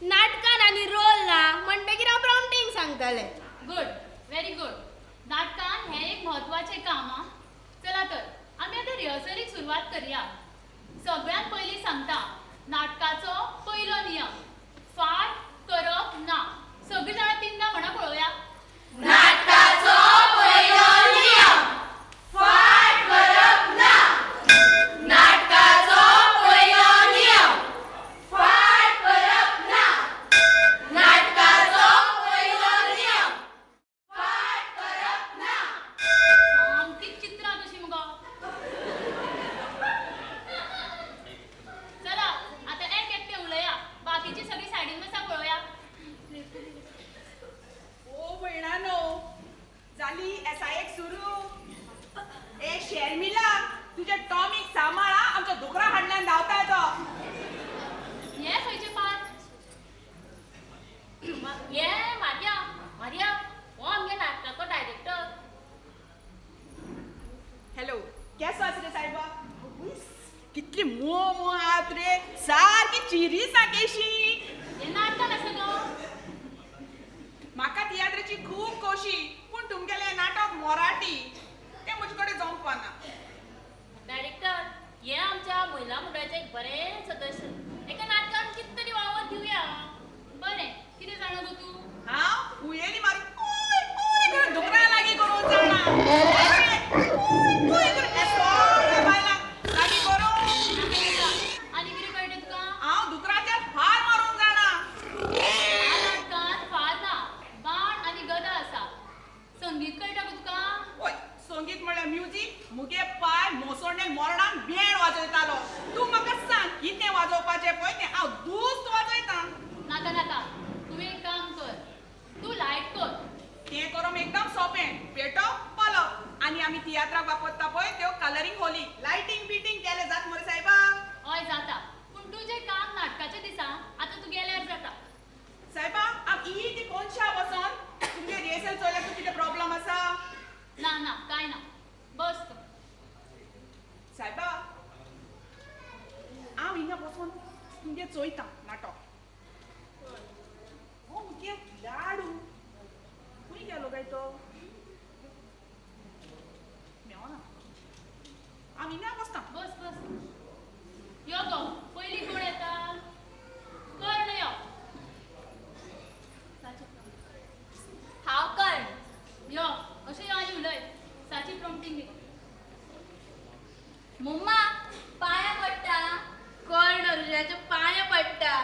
नाटकान आनी रोल ना म्हणटकीर हांव प्रॉम्प्टींग सांगतालें. गुड. Very good. नाटकान हें एक म्हत्वाचें काम आं. चला तर आमी आतां रिहर्सलीक सुरवात करया. सगळ्यांत पयलीं सांगता, नाटकाचो पयलो नियम, फाट करप ना. सगळीं जाणां तिनदां म्हणा पळोवया. नाटकाचो पयलो नियम, फाट करप ना. नाटकाचो पयलो नियम, फाट करप ना. नाटकाचो पयलो नियम, फाट करप ना. सामकी चित्रां कशी मुगो. चला आतां एक एकटें उलया, बाकीची सगळीं सायडीन बसा पळोवया. ओ भयणानो, जाली एसआयएक सुरू. ए शर्मिला, तुझ्या टॉमीक सांबाळ आं, आमच्या धुकरा हाडल्यान धांवता तो. हें खंयचें पात्र? ये मारिया, मारिया, हो आमगे नाटकाचो डायरेक्टर. हॅलो, केसो आसा रे सायबा? कितली मोव मोव आहात रे, सारकी चिरी केशी. हें नाटकान आसा गो. म्हाका तियात्राची खूब खोशी, पूण तुमगेलें नाटक मराठी, तें म्हजे कडेन जमपाना. डायरेक्टर, हे आमच्या महिला मंडळाचे एक बरे सदस्य. एका नाटकान कितें तरी वावर दिवया. बरें, कितें जाणा गो तूं? हांव हुयेली मारून ओय ओय करून धुकरा लागीं करून जाणा. ओय ओय करून हे सगळ्या बायलांक लागीं करून. आनी कितें कळटा तुका? हांव धुकराचेर फार मारूंक जाणा. ह्या नाटकान फार ना, बाण आनी गदा आसा. संगीत कळटा गो तुका? ओय, संगीत म्हळ्यार म्युजीक. मुगे पाय मोसोंडेन मोरणान बेण वाजयतालो. तूं म्हाका सांग कितें वाजोवपाचें पळय तें हांव दुस्त वाजयता. नाका नाका, तूं एक काम कर, तूं लायट कर. तें करप एकदम सोंपें, पेटप पालप. आनी आमी तियात्राक वापरता पळय त्यो कलरींग होली, लायटींग बिटींग केलें जात मरे सायबा? हय जाता, पूण तुजें काम नाटकाच्या दिसा आतां तूं गेल्यार जाता. सायबा, हांव ही ती कोनशा बसोन तुमगे रिहर्सल चोयल्यार तूं कितें प्रॉब्लम आसा? ना ना, कांय ना, बस तूं. सायबा, हांव हिंगा बसोन तुमगे चोयता नाटक. हो मुगे लाडू खंय गेलो काय तो? मेवना. हांव हिंगा बसता. बस बस. यो गो, पयलीं कोण येता? कर्ण यो. हांव कर्ण. यो, अशें यो आनी उलय. साची प्रॉम्प्टींग दी. मम्मा, पांया पडटा. कर्ण अर्जुनाच्या पांया पडटा.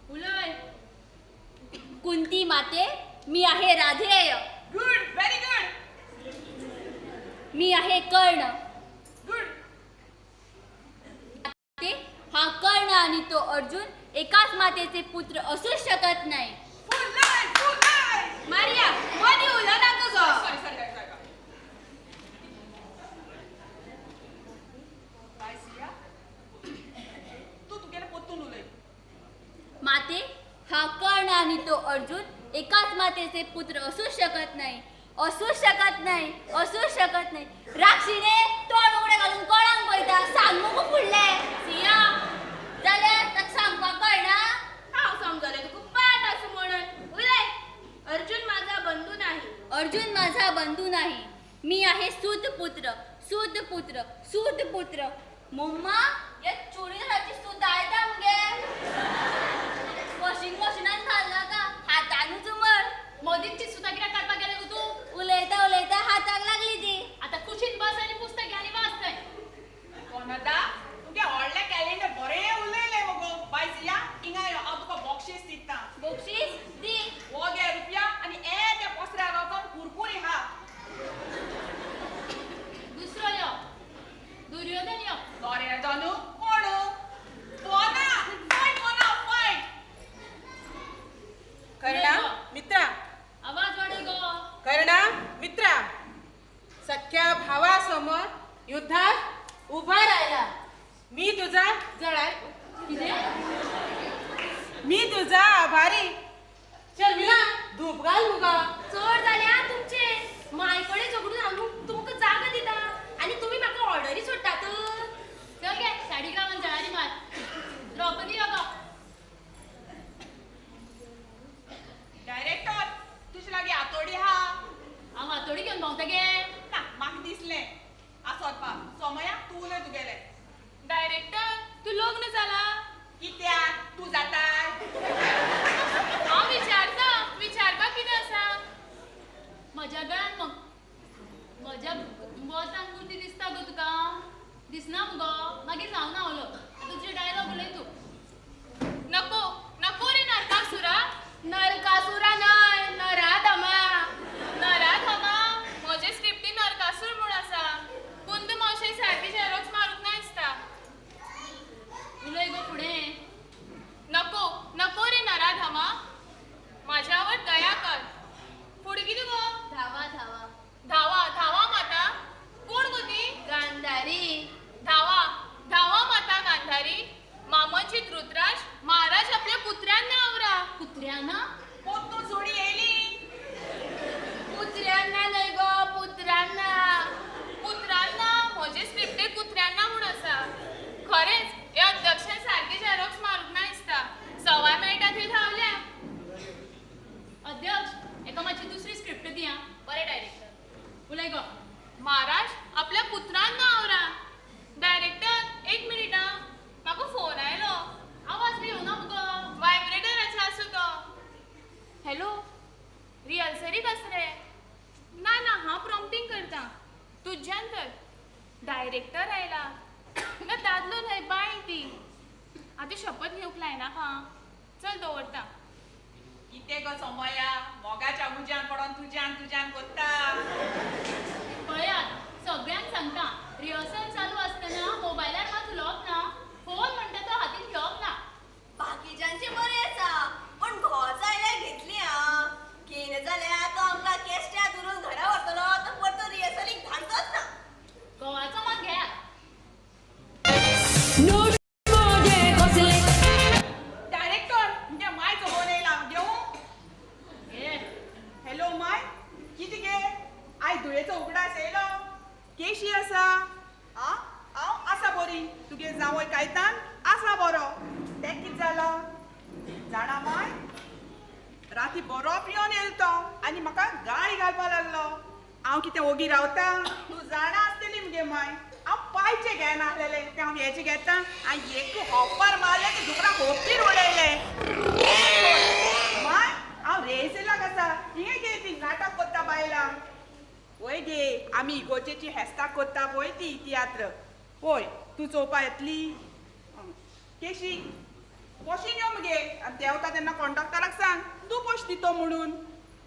उलय. कुंती माते, मी आहे राधेय. Good, very good. मी आहे कर्ण. गुड. माते, हा कर्ण आणि तो अर्जुन एकाच मातेचे पुत्र असूच शकत नाही. फुल लाय, फुल लाय. मारिया, मदीं उलोवं नाका गो. सॉरी सॉरी सायबा. बाय सिया, तूं तुगेलें पोत्तून उलय. माते, हा कर्ण आणि तो अर्जुन एकाच मातेचे पुत्र असूच शकत नाही, असूच शकत नाही, असूच शकत नाही. राक्षिणे तोंड उगडें घालून कोणाक पळयता? सांग मुगो फुडलें. सिया, जाल्यार ताका सांगपाक कळना? हांव समजलें तुका पाट आसा म्हणून. उलय. अर्जुन माझा बंधू नाही. अर्जुन माझा बंधू नाही. मी आहे सूतपुत्र, सूतपुत्र, सूतपुत्र. मम्मा, या चुडीदाराची सूत दाळटा मगे. वॉशिंग मशिनान घाल नाका, हातानूच उमळ. मदींच ती सुतां कित्याक काडपाक गेलें गो तूं? उलयता उलयता हाताक लागली ती. आतां कुशीन बस आनी पुस्तक घे आनी वाच थंय. कोनदा, तुगे व्हडलें कॅलेंडर बरें उलयलें मगो. बाय सिया, हिंगा यो, हांव तुका बक्षीस दिता. बक्षीस दी. हो घे रुपया आनी ए त्या पसऱ्यार वचोन कुरकुरी खा. दुसरो यो, दुर्योधन यो. दुर्योधनू कोण? पोना, फायट पोना, फायट. कर्णा मित्रा, आवाज वाडय गो. कर्णा मित्रा, सख्या भावासमोर युद्धात उभा राहिला. मी तुझा जळाय. कितें? मी तुझा आभारी. शर्मिला, धूप घाल मुगा. चड जालें आं तुमचें. माय कडेन झगडून हांव तुमकां जागो दिता आनी तुमी म्हाका ऑर्डरी सोडटात. चल गे, साडी गावन जळारी मार. द्रौपदी यो गो. डायरेक्टर, तुजे लागीं कुत्र्यांना पोत्तून जोडी येयली. कुत्र्यांना न्हय गो, पुत्रांना. पुत्रांना म्हजे स्क्रिप्टे कुत्र्यांना म्हूण आसा. खरेंच हे अध्यक्षान सारकी झेरॉक्स मारूंक ना दिसता. सवाय मेळटा थंय धांवल्या. अध्यक्ष एका मातशी दुसरी स्क्रिप्ट दी. आं बरें डायरेक्टर उलय गो. महाराज आपल्या पुत्रांना आवरा. डायरेक्टर एक मिनीट आं, म्हाका फोन आयलो. आवाज बी येवना मुगो. वायब्रेटराचो आसूं तो. हॅलो, रिहर्सलीक आस रे? ना ना, हांव प्रॉम्प्टींग करता तुज्यान. तर डायरेक्टर आयला ना, दादलो न्हय बायल ती. आतां शपथ घेवंक लायनाका. चल दवरता. कितें गो सोमया, मोगाच्या उज्यान पडोन तुज्यान तुज्यान कोत्ता. पळयात सगळ्यांक सांगता, रिहर्सल चालू आसतना मोबायलार मात उलोवप ना. फोन म्हणटा तो हातीन घेवप ना. बाकीच्यांचे बरें आसा पण घोवाचो आयल्यार घेतली. आं घेयना जाल्यार तो आमकां केश्ट्या धरून घरा व्हरतलो, तो परतो रिहर्सलीक धाडचोच ना. घोवाचो मात घेयात. डायरेक्टर म्हणजे मायचो फोन येयला, घेवं? हॅलो my, कितें गे आयज धुळेचो उगडास येयलो. केशी आसा? आं हांव आसा बरी. तुगे जांवय कायतान आसा बरो. तें कितें जालां जाणा माय, राती बरो पियोन येयलो तो आनी म्हाका गाळी घालपा लागलो. हांव कितें ओगी रावता? तूं जाणा आसतली मगे माय, हांव पायचे घेनासलेले ते हांव हेचे घेता आनी एक होप्पर मारलें ते दुकरा होपीर उडयलें. माय हांव रेसलाक आसा. हिंगा गे ती नाटक कोत्ता बायलां. वय गे आमी इगोर्जेची हेस्ताक कोत्ता पळय ती तियात्र. पळय तूं चोवपा येतली? केशी पोशीन यो मगे. आनी देंवता तेन्ना कॉन्ट्रक्टराक सांग तूं पोश दितो म्हणून.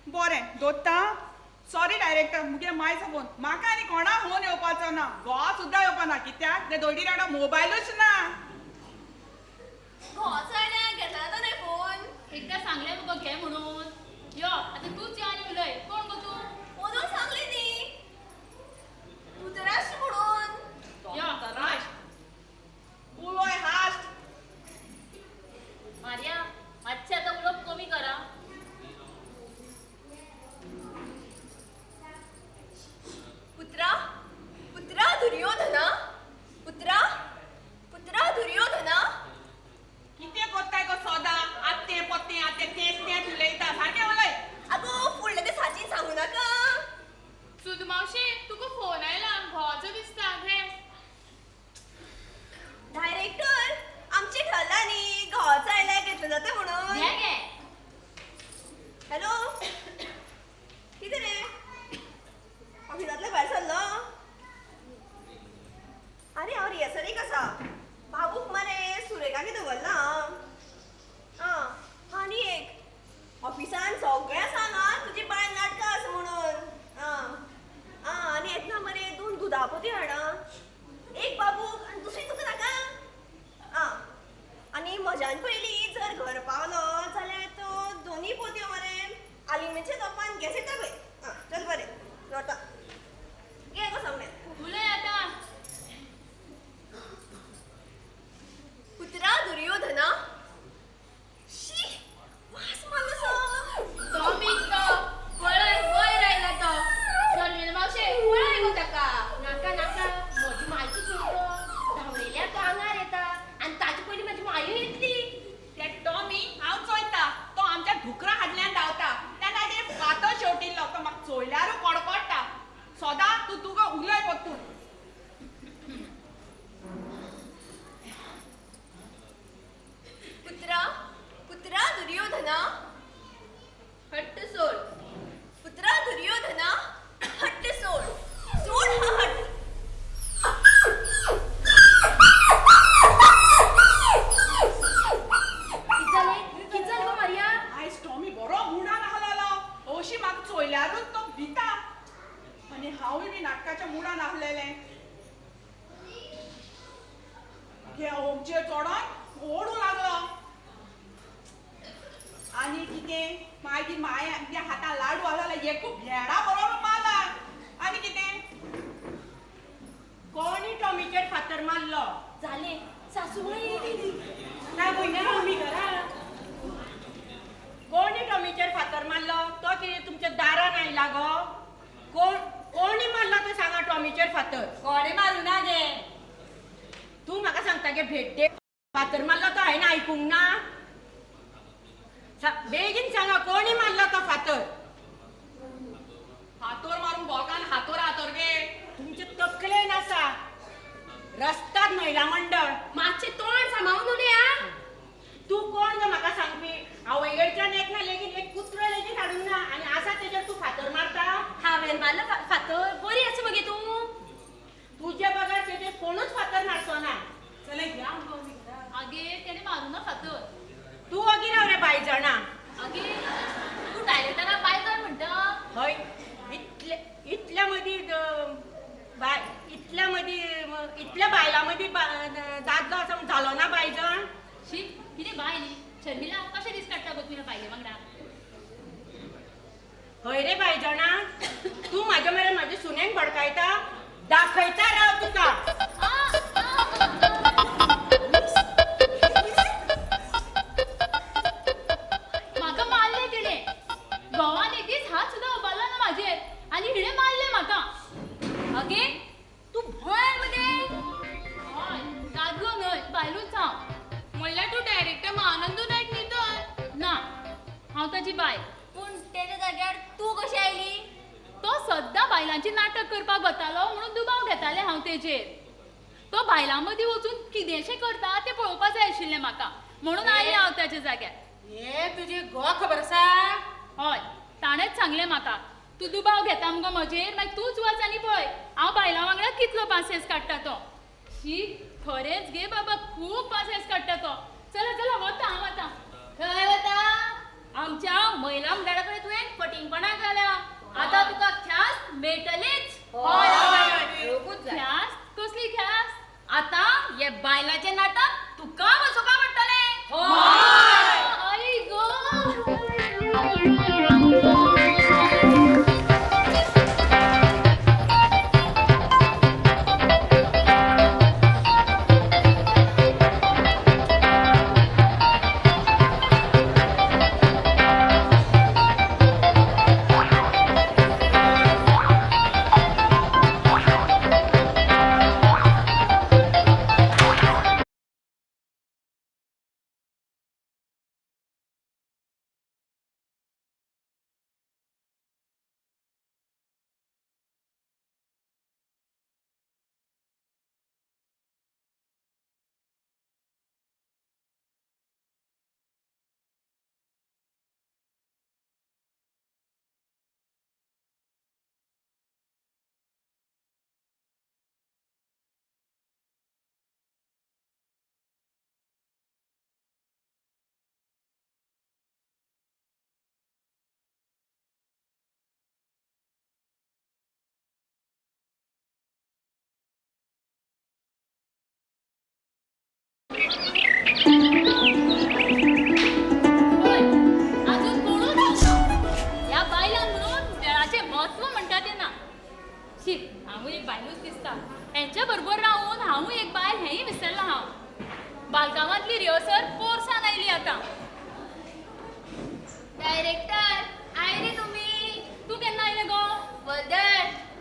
बरें दवरता. सॉरी डायरेक्टर, मुगे मायचो फोन. म्हाका आनी कोणा फोन येवपाचो ना, घोवा सुद्दां येवपा ना. कित्याक ते दोडी राडो मोबायलूच ना. घोवाचो आयल्यार घेतला तो न्हय फोन. एकदां सांगलें मुगो घे म्हणून. यो आतां तूंच यो आनी उलय. कोण गो तूं? ओदून सांगली ती धृतराष्ट्र म्हणून. यो उलोय हास्ट. मारिया मातशें आतां उलोवप कमी करा. पुत्रा पुत्रा दुर्योधना, पुत्रा पुत्रा दुर्योधना. कितें कोत्ताय गो सोदा? आत्तें पोत्तें आत्तें तेंच तेंच उलयता. सारकें उलय. आगो फुडलें तें साचीन सांगू नाका. सुद मावशी तुका फोन आयला, घोवाचो दिसता. घे. डायरेक्टर आमचें ठरलां न्ही घोवाचो आयल्यार घेतलो जाता म्हणून. घे घे. हॅलो कितें रे, ऑफिसांतल्यान भायर सरलो? आरे हांव रिहर्सलीक आसा. बाबूक मरे सुरेखागे दवरला. आं आनी एक ऑफिसान सगळ्यां सांग आं तुजी बायल नाटकां आसा म्हणून. आं आं आनी येतना मरे दोन दुदा पोती हाडा, एक बाबूक आनी दुसरी तुका नाका. आं आनी म्हज्यान पयलीं जर घर पावलो जाल्यार तो दोनूय पोतयो मरे आलिमेच्या तोपान गॅस येता पळय. आं चल बरें दवरता. घे गो सांगलें. उलय आतां. पुत्रा दुर्योधना. शी वास मारलो सो. तो मीत तो पळय वयर आयला तो. शर्मिला मावशे पळय गो ताका. नाका नाका, म्हजी मायची चूक तो धांवलेल्या तो आंगार येता आनी ताचे पयलीं म्हजी मायूय येतली. ते टॉमी हांव चोयता, तो आमच्या धुकरा हाडल्यान धांवता. त्या ताजेर फातर शेवटिल्लो तो म्हाका चोयल्यारूय कडकडटा. सोदा तूं तुका उलय परतून. पुत्रा पुत्रा दुर्योधना हट्ट सोड. पुत्रा दुर्योधना हट्ट सोड. सोड हा हट्ट. कित जालें? कित जालें गो मारिया? आयज टॉमी बरो मुडान आहलेलो. अशी म्हाका चोयल्यारूच तो भिता. आनी हांवूय बी नाटकाच्या मुडान आहलेलें. घे ओमचेर चोडोन ओडूं लागलो. आनी कितें मागीर माया त्या हातान लाडू आहलेले एकू भेडा बरोबर मारला. आनी कितें कोणी टॉमीचेर फातर मारलो? जालें, सासूबाई येयली. काय भयणा आमी घरा. कोण बेगीन सांगा कोणी मारला तो फातर? हातोर मारून बोकान हातोर हातोर गे. तुमचे तकलेन आसा रस्त्यात महिला मंडळ. मातशें तोंड सांबाळून उलय. तूं कोण गो म्हाका सांगपी? आवयकडच्यान एक ना लेगीत एक कुत्रो लेगीत हाडूंक ना आनी आसा तेजेर तूं फातर मारता. हांवें मारलो फातर? बरी आसा मगे तूं. तुजे बगर तेजेर कोणूच फातर मारचो ना. चल या गो. आगे तेणे मारूं ना फातर. तूं वगी राव रे बायजणा. आगे तूं डायरेक्टराक बायजण म्हणटा? हय. इतल्या मदीं बाय इतल्या मदीं इतल्या बायलां मदीं दादलो आसा म्हूण जालो ना बायजण? शी कितें बायल न्ही. शर्मिला कशें दीस काडटा गो तुवें बायले वांगडा? हय रे बायजणा, तूं म्हाजे मेरेन म्हाजे सुनेक भडकायता. दाखयता राव तुका. म्हाका मारलें तिणें. घोवान एक दीस हात सुद्दां उबारलो ना म्हाजेर आनी हिणें मारलें म्हाका. अगे तूं बायल मगे? हय, दादलो न्हय बायलूच हांव. म्हणल्यार तूं डायरेक्टर महानंदू नायक न्ही तर? ना, हांव ताजी बायल. पूण तेज्या जाग्यार तूं कशी आयली? तो सद्दां बायलांची नाटक करपाक वतालो म्हणून दुबाव घेतालें हांव तेजेर. तो बायलां मदीं वचून कितेंशें करता तें पळोवपा जाय आशिल्लें म्हाका, म्हणून आयलें हांव ताच्या जाग्यार. हे तुजी घोवा खबर आसा? हय, ताणेंच सांगलें म्हाका, तूं दुबाव घेता मुगो म्हजेर, मागीर तूंच वच आनी पळय हांव बायलां वांगडा कितलो पासयेंस काडटा तो. शी खरेंच गे बाबा, खूब पासयेंस काडटा तो. चला चला वता हांव आतां. खंय वता? आमच्या महिला मंडळा कडेन तुवें फटींगपणां केल्या. आतां तुका ख्यास्त मेळटलीच. ख्यास्त? कसली ख्यास्त? आतां हे बायलाचें नाटक तुका बसोवपा पडटलें. आई गो. अजून कोणूच ह्या बायलांक म्हणून वेळाचें म्हत्व म्हणटा तें ना. शी, हांवूय एक बायलूच दिसता. हेंच्या बरोबर रावून हांवूय एक बायल हेंय विसरलां हांव. बालगांवांतली रिहर्सल पोरसान आयली आतां. डायरेक्टर आयली तुमी? तूं केन्ना आयलें गो? वदळ,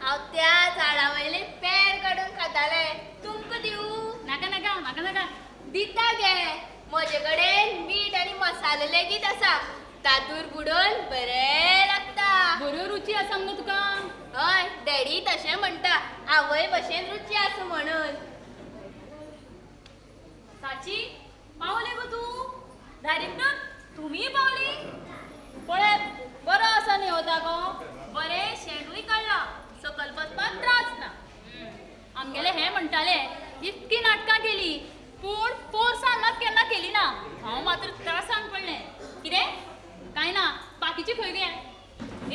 हांव त्या झाडा वयले पेर काडून खातालें. तुमकां दिवं? नाका नाका, म्हाका नाका. दिता गे, म्हजे कडेन मीठ आनी मसालो लेगीत आसा. तातूर बुडोवन बरें लागता. बऱ्यो रुची आसा मुगो तुका? हय, डॅडी तशें म्हणटा, आवय भशेन रुची आसा म्हणून. साची पावले गो तूं? डायरेक्टर तुमीय पावली? पळय बरो आसा न्ही हो जागो. बरें शेणूय काडलां, सकयल बसपाक त्रास ना. आमगेले हें म्हणटाले इतकी नाटकां केली पूण पोरसान मात केन्ना केली ना. हांव मात्र त्रासान पडलें. कितें? कांय ना. बाकीची खंय गे?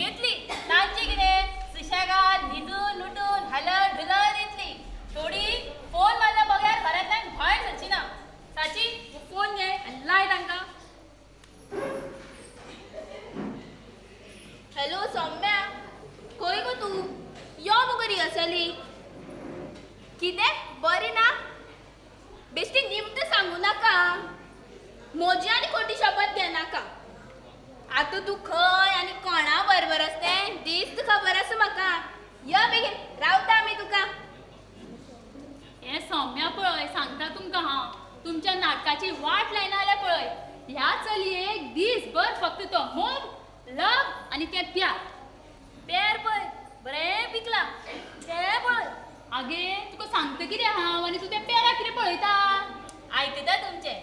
येतली तांची कितें सुशेगाद न्हिदून लुटून हालत ढुलत येतली. थोडी फोन मारल्या बगैर घरांतल्यान भायर सरची ना. साची फोन घे आनी लाय तांकां. हॅलो सौम्या, खंय गो तूं? यो मुगो रिहर्सली. कितें बरें ना? बेश्टी निमतां सांगू नाका. म्हजी आनी खोटी शपथ घेनाका. आतां तूं खंय आनी दिसभर फक्त तो मोग, लव आनी तें प्यार. पेर पळय बरें पिकला तें पळय. आगे तुका सांगता कितें हांव आनी तूं त्या पेराक कितें पळयता? आयकता तुमचें.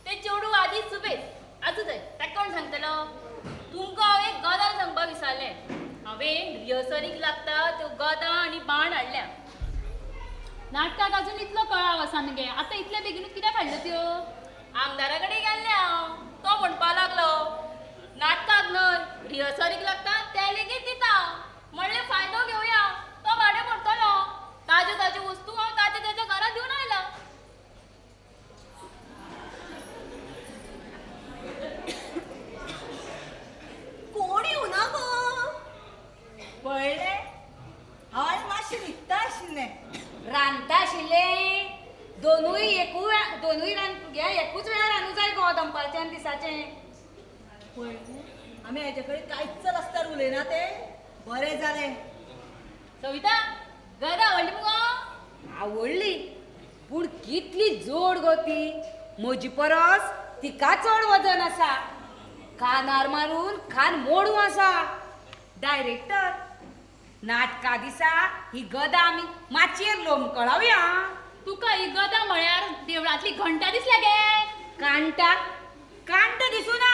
तें चेडूं आदींच सुबेज. आसूं थंय ताका कोण सांगतलो? तुमकां हांव एक गजाल सांगपाक विसरलें. हांवें रिहर्सलीक लागता त्यो गदा आनी बाण हाडल्या. नाटकाक अजून इतलो कळाव आसा मगे, आतां इतले बेगीनूच कित्याक हाडल्यो त्यो? आमदारा कडेन गेल्लें हांव. तो म्हणपाक लागलो नाटकाक न्हय रिहर्सलीक लागता ते लेगीत दिता. म्हणलें फायदो घेवया, तो भाडें पडटलो. ताज्यो ताज्यो वस्तू हांव ताज्या ताज्या घरा दिवन आयला. कोण येवना गो? पळयलें, हांव मातशें न्हिदता आशिल्लें. रांदता आशिल्लें. दोनूय दोनूय एकूच वेळार रांदूं जाय गो, दनपारचें आनी दिसाचें. पळयलें, आमी हेजे कडेन कांयच रस्त्यार उलयना तें बरें जालें. सविता, गदा आवडली मुगो? आवडली, पूण कितली जोड गो ती. म्हजी परस तिका चड वजन आसा. कानार मारून खान मोडूं आसा. डायरेक्टर, नाटका दिसा ही गदा आमी माचयेर लोंबकळावया. तुका ही गदा म्हळ्यार देवळांतली घंटा दिसल्या गे? कांटा कांटा दिसूना,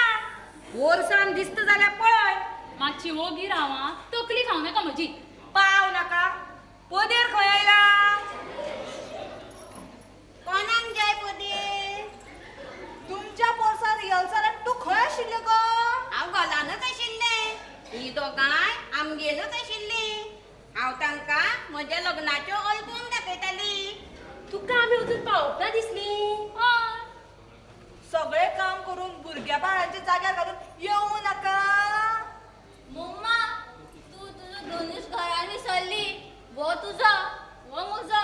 पोरसान दिसता जाल्यार पळय. मातशी ओगी राव आं, तकली खावं नाका म्हजी. पाव नाका, पदेर खंय आयला? कोणाक जाय पदेर? तुमच्या पोरसान रिहर्सलाक तूं खंय आशिल्लें गो? हांव घोलानच आशिल्लें. ही दोगांय आमगेरूच आशिल्लीं. हांव तांकां म्हज्या लग्नाच्यो अल्बम दाखयताली. तुका आमी अजून पावोवंक ना दिसली. सगळें काम करून भुरग्या बाळांच्या जाग्यार घालून येवं नाका. मम्मा, तूं तुजो धनुश घरान विसरली. वो तुजो, वो म्हजो.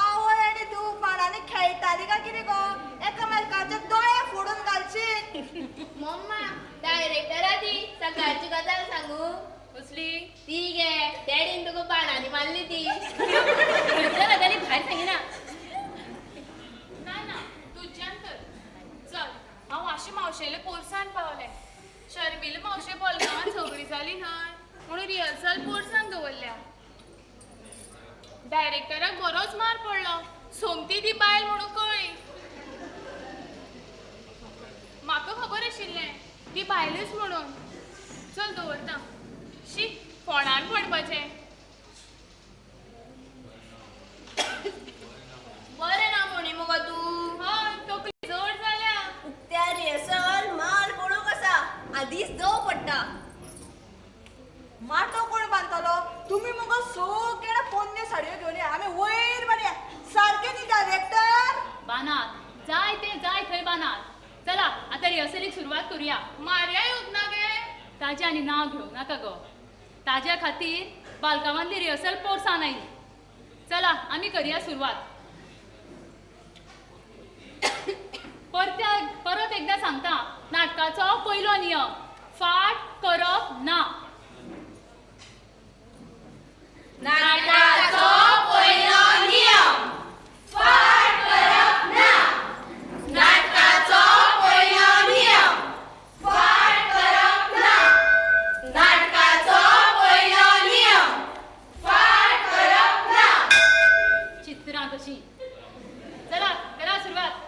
आवय आनी तूं बाणांनी खेळटाली काय कितें गो? एकामेकाचे दोळे फोडून घालशीत. मम्मा, डायरेक्टरा ती सकाळची गजाल सांगू? कसली? ती गे डॅडीन तुका बाणांनी मारली ती. खंयच्या गजाली भायर सांगिना. ना ना, तुज्यान तर. चल, हांव वाशी मावशेले पोरसान पावलें. शर्मिला मावशे बोलगांवान झगडी जाली न्हय म्हणून रिहर्सल पोरसान दवरल्या. डायरेक्टराक बरोच मार पडलो. सोमती ती बायल म्हणून कळ्ळी. म्हाका खबर आशिल्लें ती बायलूच म्हणून. चल दवरता. शी, फोणान पडपाचें. बरें ना म्हणी मुगो तूं. हय, तकली जड जाल्या. उक्त्या रिहर्सल मार पडूंक आसा, आदींच दव पडटा. माटो कोण बांदतलो? तुमी मुगो सगळ्या पोन्न्यो साडयो घेवन या, आमी वयर मारया सारकें न्ही डायरेक्टर? बानात जाय ते जाय थंय बानात. चला आतां रिहर्सलीक सुरवात करुया. मारया येवंक ना गे? ताजें आनी नांव घेवं नाका गो. ताज्या खातीर बालकावांतली रिहर्सल पोरसान आयली. चला आमी करया सुरवात. परत एकदां सांगता, नाटकाचो पयलो नियम, फाट करप ना. नाटकाचो पयलो नियम, फाट करप ना. नाटकाचो पयलो नियम, फाट करप ना. नाटकाचो पयलो नियम, फाट करप ना. चित्रां कशी. चला करा सुरवात.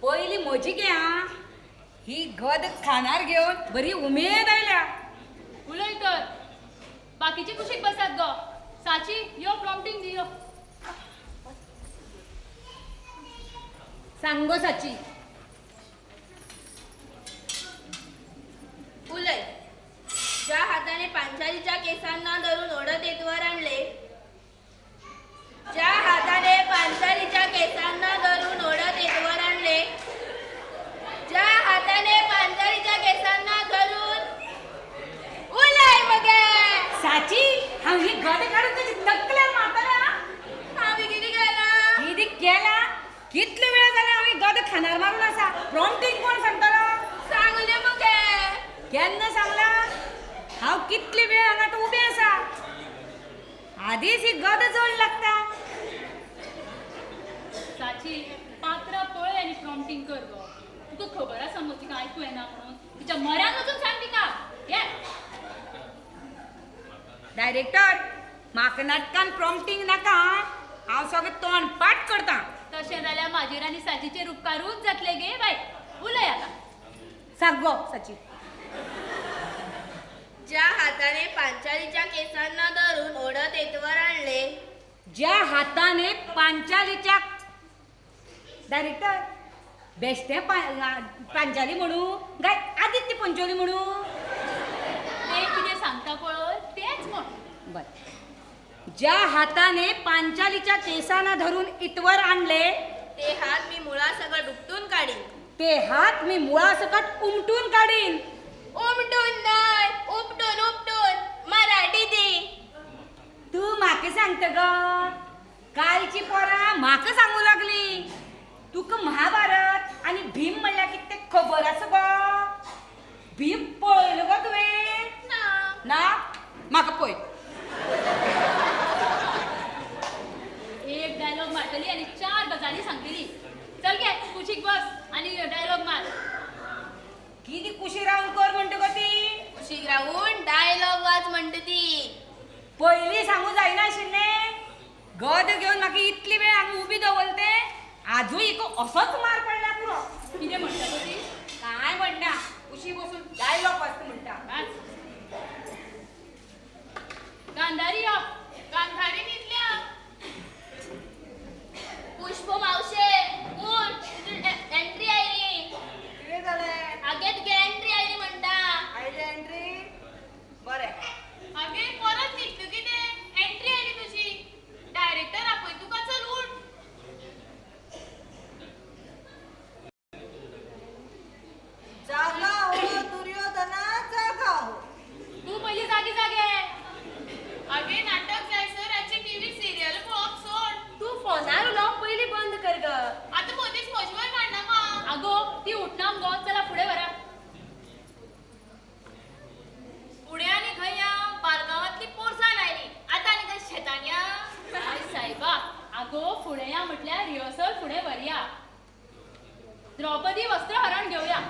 पयली म्हजी गे आं, ही गद खानार घेवन बरी उमेद आयल्या. उलय तर, बाकीचे कुशीक बसात गो. साची, यो प्रॉम्प्टिंग दी यो. सांग गो साची. उलय. ज्या हाताने पांचालीच्या केसांना धरून ओढत येतवर आणले, ज्या हाताने पांचालीच्या केसांना धरून ओढत येतवर आणले, ज्या हाताने पांचालीच्या केसांना धरून. उलय मगे. साची, हांव ही गद काडून तुजी तकल्यार मारतलें. हांवें कितें केलां? कितें केलां? कितले वेळ जाले हांव ही गद खानार मारून आसा. प्रॉम्प्टिंग कोण सांगतलो? सांगलें मगे. केन्ना सांगलां? हांव कितले वेळ हांगा आतां उबें आसा. आदींच ही गद जड लागता. साची, पात्रां पळय आनी प्रॉम्प्टिंग कर गो. तुका खबर आसा मगो तिका आयकू येना म्हणून. तिच्या मऱ्यान वचून सांग तिका. ये डायरेक्टर, म्हाका नाटकान प्रॉम्प्टींग नाका. हांव सगळें तोंड पाठ करता. तशें जाल्यार म्हाजेर आनी साचीचेर उपकारूच जातले गे बाय. उलय आतां. सांग गो साची. ज्या हाताने पांचालीच्या केसांना धरून ओढत येतवर आणले. ज्या हाताने पांचालीच्या डायरेक्टर बेश्टे पांचाली म्हणू काय आदित्य पंचोली म्हणू? ते कितें सांगता पळय तेच म्हण. बरें. ज्या हाताने पांचालीच्या केसांना धरून इतवर आणले ते हात मी मुळासकट उपटून काढीन. ते हात मी मुळासकट उमटून काढीन. उमटून न्हय, उपटून उपटून. मराठी ती. तू म्हाका सांगता ग? कालची पोरां म्हाका सांगू लागली. तुका महाभारत आनी भीम म्हणल्यार कितें तें खबर आसा गो? भीम पळयलो गो तुवें? ना. म्हाका पळय. एक डायलॉग मारतली आनी 4 गजाली सांगतली. चल गे कुशीक बस आनी डायलॉग मार. कितें कुशी रावन कर म्हणटा गो ती? कुशीक रावून डायलॉग वाच म्हणटा ती. पयलीं सांगू जायनाशिल्लें? गद घेवन म्हाका इतली वेळ हांगा उबी दवरते. आजूय एक असोच मार पडला पुरो. कितें म्हणटा गो ती? कांय म्हणना, कुशी बसून डायलॉग वाच म्हणटा. गांधारी यो. गांधारी न्हिदल्या. पुष्प मावशे उठ, तुजी एंट्री आयली. कितें जालें? आगे तुगे एंट्री आयली म्हणटा. आयली एंट्री? बरें. आगे परत न्हिदता कितें? एंट्री आयली तुजी. डायरेक्टर आपय तुका. चल उठ. जागा हो दुर्योधना, जागा हो. तू पयली जागी जागे. आगे नाटक जायसर रातचें टीव्ही सिरियल पळोवप सोड. तूं फोनार उलोवप पयलीं बंद कर ग. आतां मदींच म्हजेवर काडनाका. आगो ती उठना मगो. चला फुडें व्हरा. फुडें आनी खंय या? बारगांवांतली पोरसांत आयली. आतां आनी खंय शेतान या? हय सायबा. आगो फुडें या म्हटल्यार रिहर्सल फुडें व्हरया. द्रौपदी वस्त्रहरण घेवया.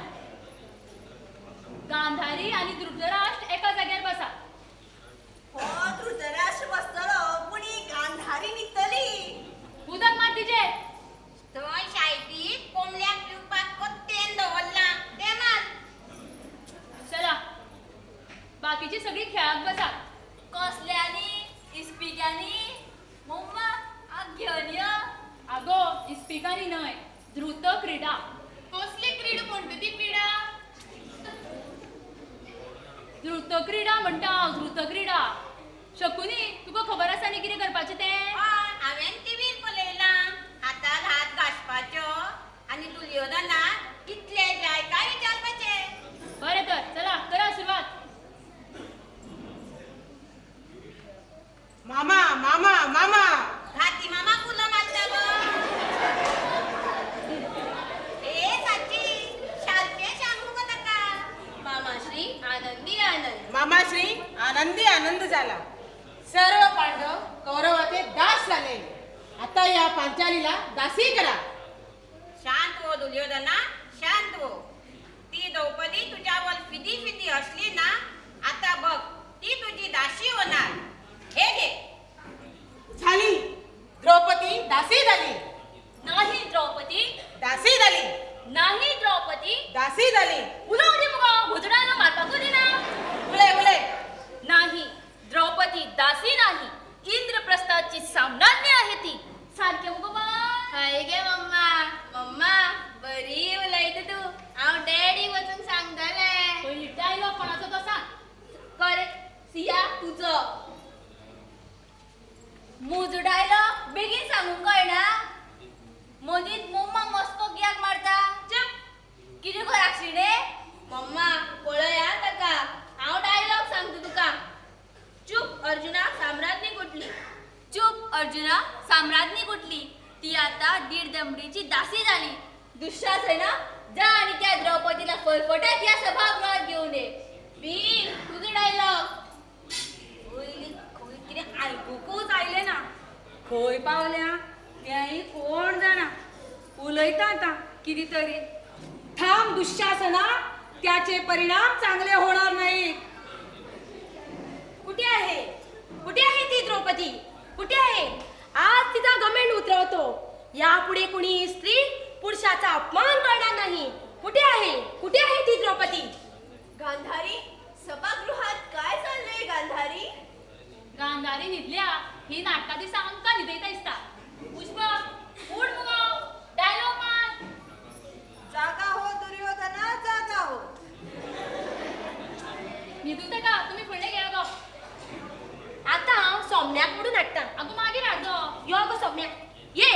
गांधारी आनी धृतराष्ट्र एका जाग्यार बसा. हो धृतराष्ट्र बसतलो पूण ही गांधारी न्हिदतली. उदक मार तिचेर. थंय शायती कोंबल्याक पिवपाक कोत्तेन दवरलां तें मार. चला बाकीची सगळी खेळाक बसा. कसल्यांनी? इस्पिकांनी? मम्मा आग घेवन यो. आगो इस्पिकांनी न्हय, द्रुत क्रिडा. कसली क्रीड म्हणटा ती पिडा? द्रुत क्रिडा म्हणटा हांव, द्रुत क्रिडा. शकुनी तुका खबर आसा न्ही कितें करपाचें तें? हांवें टिवीर पळयलां. हातार हात घांसपाच्यो आनी दुर्योधनाक कितले जाय काय विचारपाचें. बरें तर चला करा सुरवात. मामा मामा मामा. घाती मामा उलो मारता गो. ए साची सारकें सांग मुगो ताका. मामाश्री आनंदी आनंद. मामाश्री आनंदी आनंद झाला. सर्व पांडव कौरवाचे दास झाले. आता या पांचालीला दासी करा. शांत हो दुर्योधना, शांत हो. ती द्रौपदी तुझ्यावर फिदी फिदी असली ना, आता बघ ती तुझी दासी होणार. हे घे. झाली द्रौपदी दासी झाली. नाही द्रौपदी दासी झाली. नाही द्रौपदी दासी झाली. उलोवं दी मुगो, हुजडानो मारपाकूच दिना. उलय उलय. नाही द्रौपदी दासी नाही, इंद्रप्रस्थाची साम्राज्ञी आहे ती. सारकें मुगो मा. हय गे मम्मा. मम्मा बरी उलयता तूं. हांव डॅडीक वचून सांगतलें. पयलीं डायलॉग कोणाचो तो सांग. करेक्ट सिया तुजो. म्हजो डायलॉग बेगीन सांगूंक कळना? मदींच मम्मा मस्को कित्याक मारता? चूप. कितें गो राक्षिणे? मम्मा पळय आं ताका. हांव डायलॉग सांगता तुका. चूप अर्जुना साम्राज्ञी कुठली. चूप अर्जुना साम्राज्ञी कुठली. ती आता दीड दमडीची दासी झाली. दुःशासना जा आणि त्या द्रौपदीला फरफटत या सभागृहात घेऊन ये. भीम तुजो डायलॉग. पयलीं खंय कितें आयकुकूच आयलें ना. खंय पावल्या तेंय कोण जाणा. उलयता आतां कितें तरी. थांब दुःशासना, त्याचे परिणाम चांगले होणार नाहीत. कुठे आहे, कुठे आहे ती द्रौपदी? कुठे आहे? आज तिचा घमेंड उतरवतो. यापुढे कुणी स्त्री पुरुषाचा अपमान करणार नाही. कुठे आहे, कुठे आहे ती द्रौपदी? गांधारी, सभागृहात काय चाललंय? गांधारी, गांधारी न्हिदल्या. ही नाटकां दिसा आमकां न्हिदयता दिसता. पुष्पा उठ मुगो, डायलॉग मार. जागा हो दुर्योधना, जागा हो. न्हिदूं तेका, तुमी फुडलें घेया गो. आता हांव सोम्याक म्हणून हाडटा. आगो मागीर हाड गो. यो गो सोम्या, ये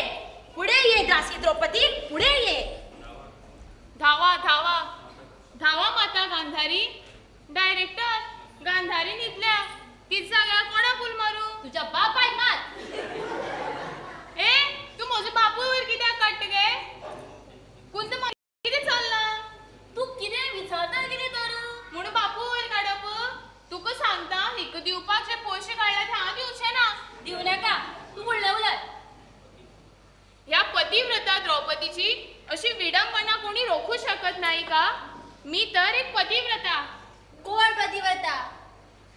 फुडें ये. दासी द्रौपदी फुडें ये. धावा धावा धावा माता गांधारी. डायरेक्टर, गांधारी न्हिदल्या. तीच जाग्यार कोणा फूल मारू? तुझ्या बापायक मार. ए, तूं म्हजो बापूय वयर कित्याक काडटा गे? कुंद कितें चल्लां? तूं कितें विचारता कितें तर म्हणून बापूय वयर काडप? तुका सांगता, हिका दिवपाक जे पयशे काडले ते हांव दिवचें ना. दिवं नाका, तूं फुडलें उलय. ह्या पतिव्रता द्रौपदीची अशी विडंबना कोणी रोखू शकत नाही का? मी तर एक पतिव्रता. कोण पतिव्रता?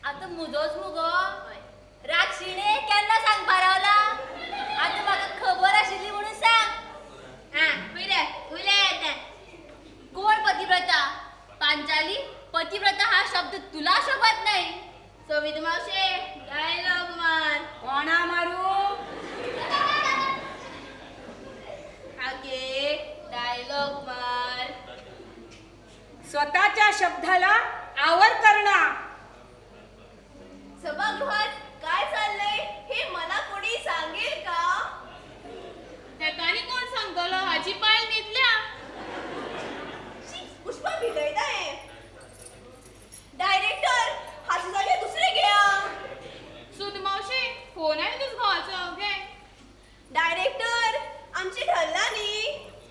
आतां मुजोच मुगो. राक्षिणे केन्ना सांगपा रावला? आतां म्हाका खबर आशिल्ली म्हणून सांग. आं, उलय उलय आतां. कोण पतिव्रता? पांचाली, पतिव्रता हा शब्द तुला शोभत नाही. सविता मावशे, डायलॉग मार. कोणा मारू? आगे डायलॉग मार. स्वतःच्या शब्दाला आवर करणं. सभागृहात काय चाललंय हे मला कोणी सांगेल का? तेका आनी कोण सांगतलो? हाची बायल न्हिदल्या. पुष्पा भिडयता हें. डायरेक्टर, हाचे जाग्यार दुसरें घेया. सुद मावशे, फोन आयलो तुजो घोवाचो, घे. डायरेक्टर, आमचें ठरलां न्ही,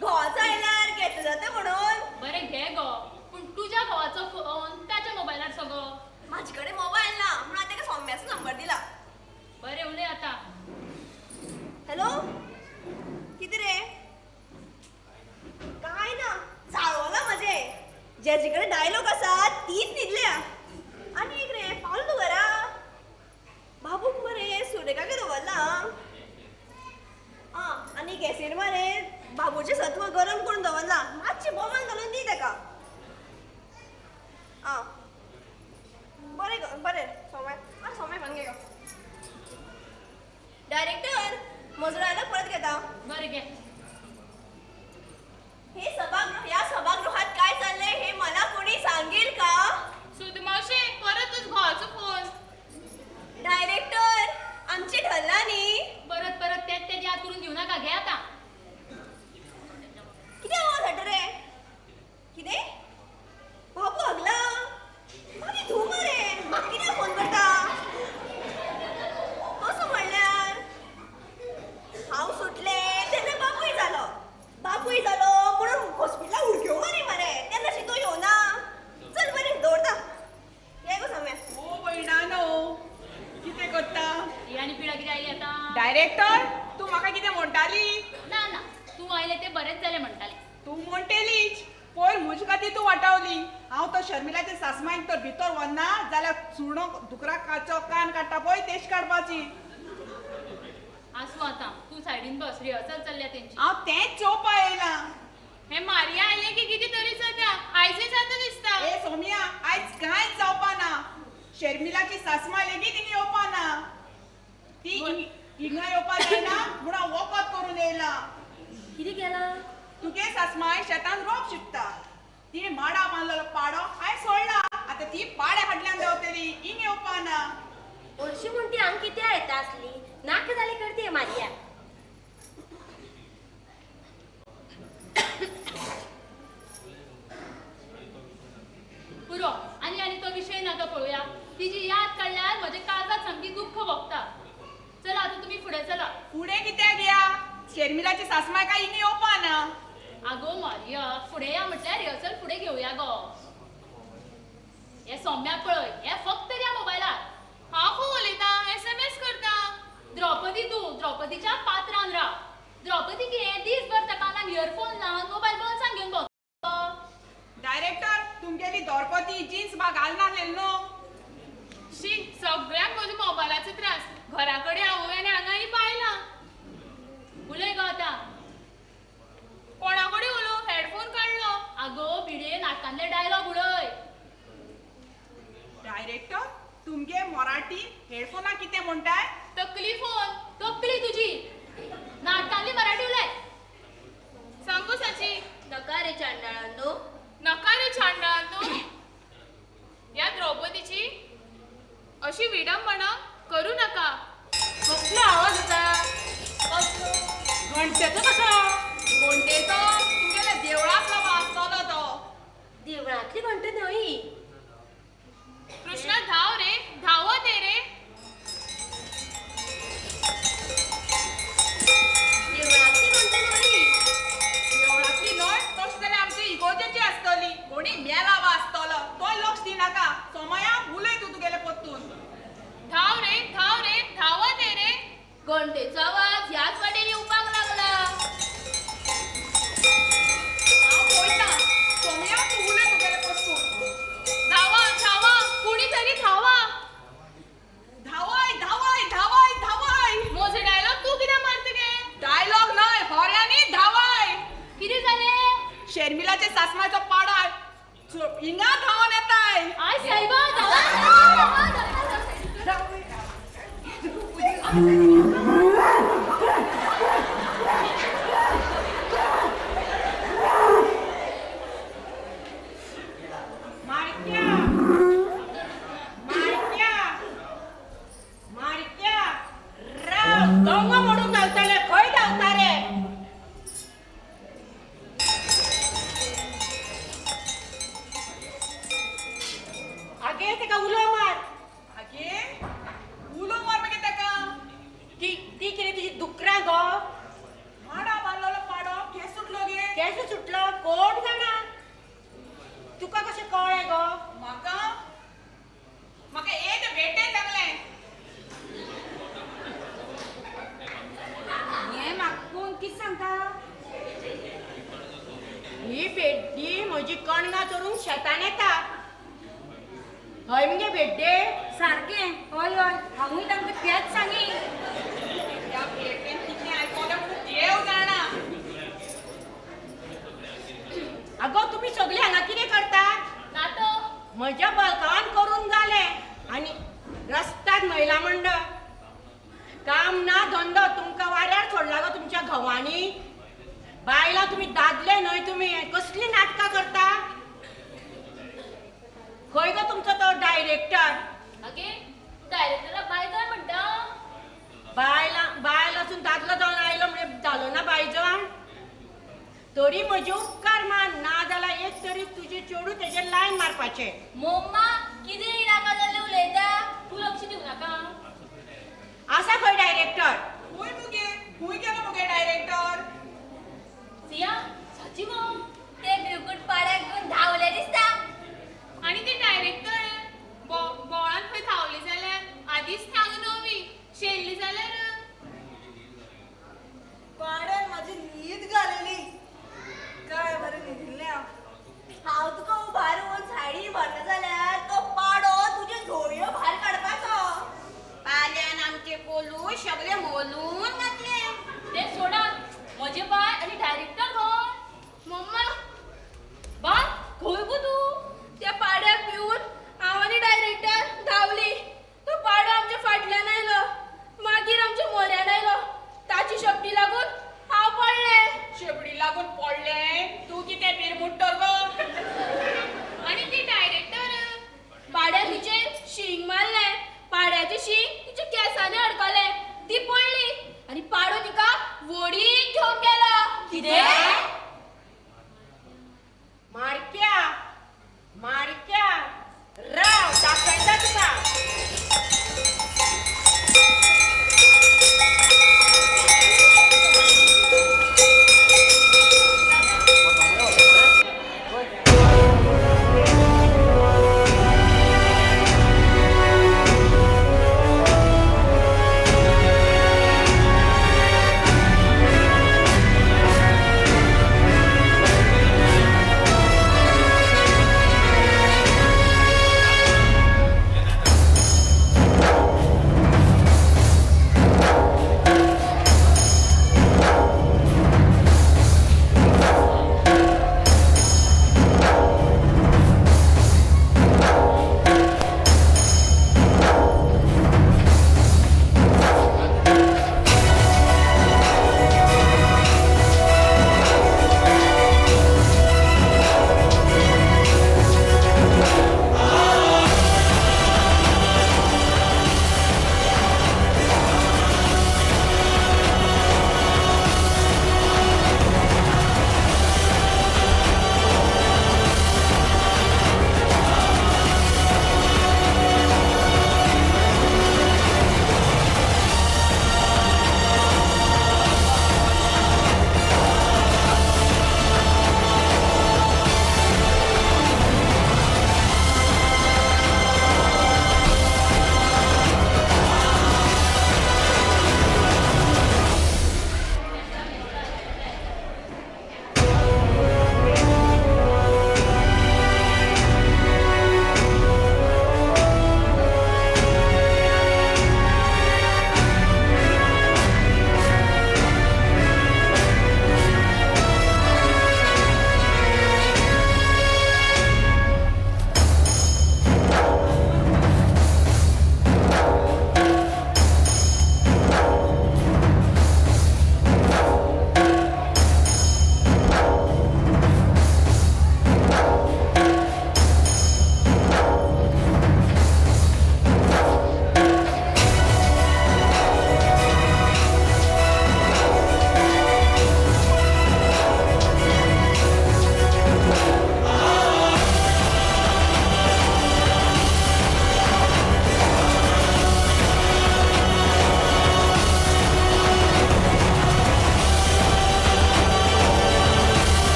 घोवाचो आयल्यार घेतलो जाता म्हणून. बरें घे गो, पूण तुज्या घोवाचो फोन ताच्या मोबायलार सगळो. म्हाजे कडेन मोबायल ना म्हणून हांवें ताका सौम्याचो नंबर दिला. बरें उलय आतां. हॅलो, कितें रे? काय ना, चाळवलां म्हजें. जेजे कडेन डायलॉग आसा तीच न्हिदल्या. आनी एक रे, पावलो तूं घरा? बाबूक मरे सुरेखागेर दवरला. आं, आनी गॅसीर मरे बाबूचें सत्व गरम करून दवरलां, मातशें बोमान घालून दी ताका. आं बरें बरें, सोम्या, आं सोम्या फोन घे गो. डायरेक्टर, म्हजो डायलॉग परत घेता. बरें घे. हे सभागृह, या सभागृहात काय चाललंय हे मला कोणी सांगेल का? सुद मावशे, परत तुज घोवाचो फोन. डायरेक्टर, आमचें ठरलां न्ही. परत परत तेच तेच याद करून घेवं नाका, घे आतां. कितें आवाज हाडटा रे? कितें? बाबू हागला? मागीर धूव मरे, म्हाका कित्याक फोन करता? कसो म्हणल्यार? हांव सुटलें तेन्ना बापूय जालो, बापूय जालो म्हणून हॉस्पिटलाक उडक्यो मारी मरे, तेन्ना शितो येवना. चल बरें, दवरता. ये गो सौम्या. ओ भयणानो, कितें करता? ही आनी पिडा कितें आयली आतां? डायरेक्टर, तूं म्हाका कितें म्हणटाली? ना ना, तूं आयलें तें बरेंच जालें म्हणटालें. तूं म्हणटेलीच, पयर म्हजे खातीर तूं वाटावली. हांव तो शर्मिलाचे सासमांयक तर भितर वचना जाल्यार सुणो धुकराचो कान काडटा पळय तेश काडपाची. आसूं आतां, तूं सायडीन बस, रिहर्सल चल्ल्या तेंची. हांव तेंच चोवपा येयलां. हे मारिया आयलें की कितें तरी जाता, आयजय जाता दिसता. ए सोम्या, आयज कांयच जावपा ना. शर्मिलाची सासमां लेगीत हिंगा येवपा ना. ती हिंगा येवपा जायना म्हणून हांव वखद करून येयलां. कितें केलां? तुगे सासमाय शेतान रोप शिंपता. तिणें माडा बांदलेलो पाडो हांवें सोडला. आतां ती पाड्या फाटल्यान देंवतली, हिंगा येवपा ना. हरशीं म्हूण ती हांगा कित्याक येता आसली? नाका जालें करता मारिया. पुरो, आनी आनी तो विशय नाका पळोवया. तिजी याद काडल्यार म्हज्या काळजात सामकी दुख्ख भोगता. चला आतां तुमी फुडें चला. फुडें कित्याक या? शर्मिलाची सासमाय काय हिंगा येवपा ना. आगो मारिया, फुडें या म्हटल्यार रिहर्सल फुडें घेवया गो. हे सौम्या पळय, हे फक्त त्या मोबायलार. हांव खूब उलयता, SMS करता. द्रौपदी तूं द्रौपदीच्या पात्रान राव. द्रौपदी कितें दीसभर त्या कानाक इयरफोन लावन मोबायल बोल्सान घेवन भोंवता. डायरेक्टर तुमगेली दौरपती जीन्स बा घालना न्हू. शी, सगळ्यांक म्हज्या मोबायलाचो त्रास. घरा कडेन आवय आनी हांगा ही बायलां. उलय गो आतां. कोणा कडेन उलोव? हेडफोन काडलो. आगो भिडे, नाटकांतले डायलॉग उडय. डायरेक्टर तुमगे मराठी हेडफोना कितें म्हणटाय? तकली फोन. तकली तुजी. नाटकांतली मराठी उलय. सांगू साची. नका रे चांडाळांनो, नका रे चांडाळांनो. ह्या द्रौपदीची अशी विडंबना करू नका. कसलो आवाज येता? कसलो? घंटेचो कसो? घंटेचो तुमगेल्या देवळांतलो आसतलो तो. देवळांतली घंटा न्हय. कृष्णा धाव रे, धांवत ये रे. देवळांतली घंटा न्हय. देवळांतली न्हय तशें जाल्यार आमची इगोजेची आसतली. कोणी मेला वा आसतलो तो लक्ष दिनाका. सोमया उलय तूं तुगेले परतून. धाव रे, धाव रे, धांवत ये रे. घंटेचो आवाज ह्याच वाटेन येवपाक लागला. हांव पळयता. सोमया तूं उलय तुगेले परतून. धावा धावा, कोणी तरी धावा. धावय धावय धावय धावय. म्हजो डायलॉग तूं कित्याक मारता गे? डायलॉग न्हय, होऱ्यांनी धावय. कितें जालें? शर्मिलाचे सासमाचो पाडो हिंगा धांवन येताय. I सायबा, धावा धावा धावा. मारक्या मारक्या मारक्या, राव दोंगो मोडून घालतले. खंय धांवता रे? आगे तेका उलो मार. आगे उलो मार मागीर तेका. ती ती कितें तुजी दुकरां गो? माडा बांदलेलो पाडो केस सुटलो गे. केस सुटलो कोण जाणा? तुका कशें कळ्ळें गो? म्हाका म्हाका एक भेटे सांगलें. हें म्हाका कोण कितें सांगता? ही भेड्डी म्हजी कणगां चोरून शेतान येता. हय मगे भेड्डे? सारकें. हय हय, हांवूय तांकां तेंच सांगी. ह्या भेटेन कितें आयकलें म्हणून देव जाणा. आगो तुमी सगळीं हांगा कितें करता? नाटक. म्हज्या बलकावान करून जालें आनी रस्त्यार महिला मंडळ. काम ना धंदो, तुमकां वाऱ्यार सोडला गो तुमच्या घोवांनी. बायलां तुमी दादले न्हय, तुमी कसलीं नाटकां करता? खंय गो तुमचो तो डायरेक्टर? आगे तूं डायरेक्टराक बायजण म्हणटा? बायलां बायल आसून दादलो जावन आयलो म्हणजे जालो ना बायजण? तरी म्हजे उपकार मान, ना जाल्यार एक तरी तुजे चेडूं तेजेर लायन मारपाचें. मम्मा कितें नाका जाल्लें उलयता. तूं लक्ष दिवं नाका. आसा खंय डायरेक्टर? खंय मुगे? खंय गेलो मुगे डायरेक्टर? सिया, साची गो. ते भिरकूट पाड्याक घेवन धांवले दिसता. आनी ते डायरेक्टर बोळान खंय धांवली जाल्यार आदींच थांग नवी शेणली जाल्यार पाड्यान म्हाजी न्हीद घालेली. काय बरें न्हिदिल्लें हांव. हांव तुका उबारून साडी व्हरना जाल्यार तो पाडो तुज्यो झोळयो भायर काडपाचो. पाल्यान आमचे कोलू सगळे मोलून घातले. ते सोडा, म्हजे बाय आनी डायरेक्टर खंय? मम्मा बाय खंय गो तूं?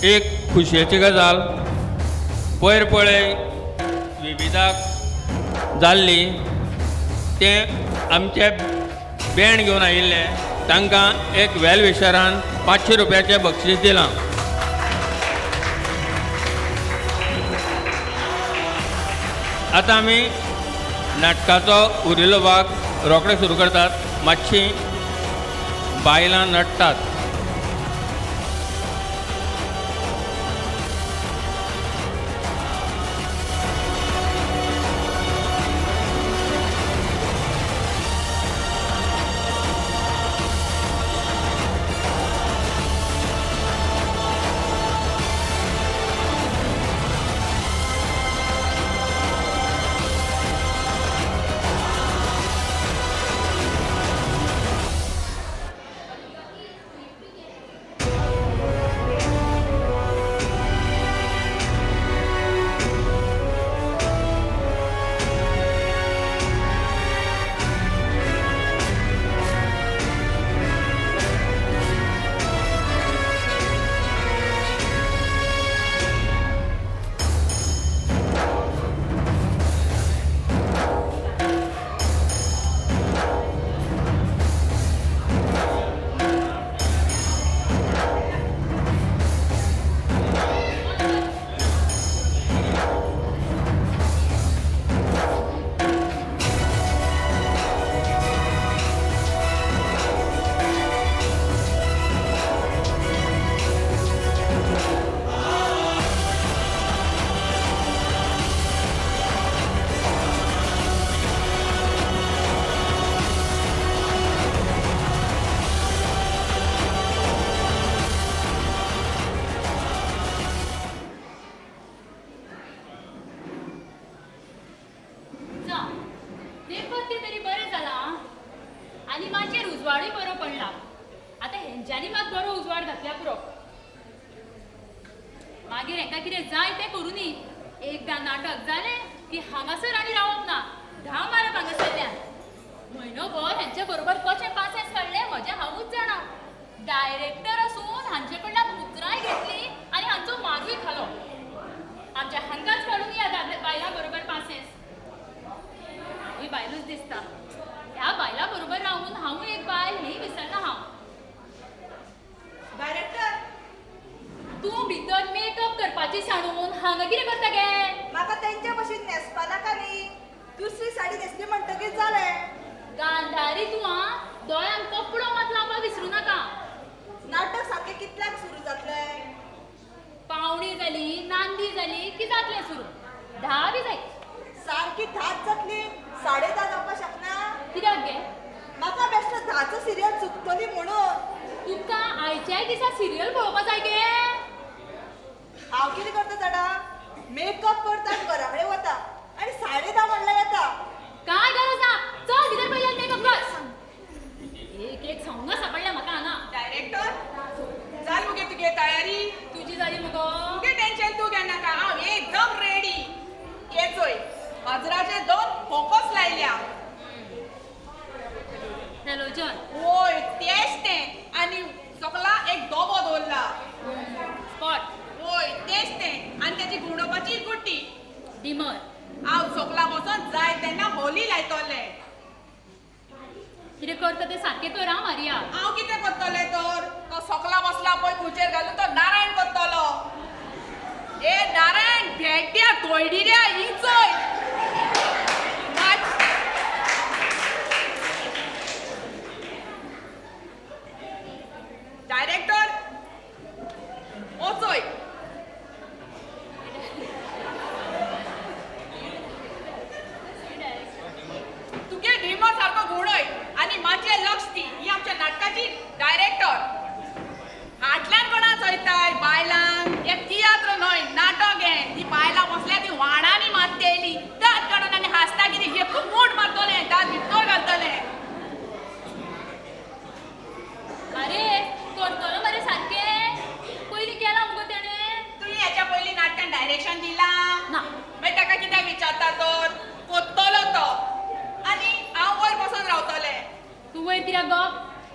एक खुशयेची गजाल पयर पळय विविधाक जाल्ली तें आमचे बँड घेवन आयिल्ले तांकां एक वेल विशरान 500 रुपयाचें बक्षीस दिलां. आतां आमी नाटकाचो उरिल्लो भाग रोखडे सुरू करतात. मातशी बायलां नडटात.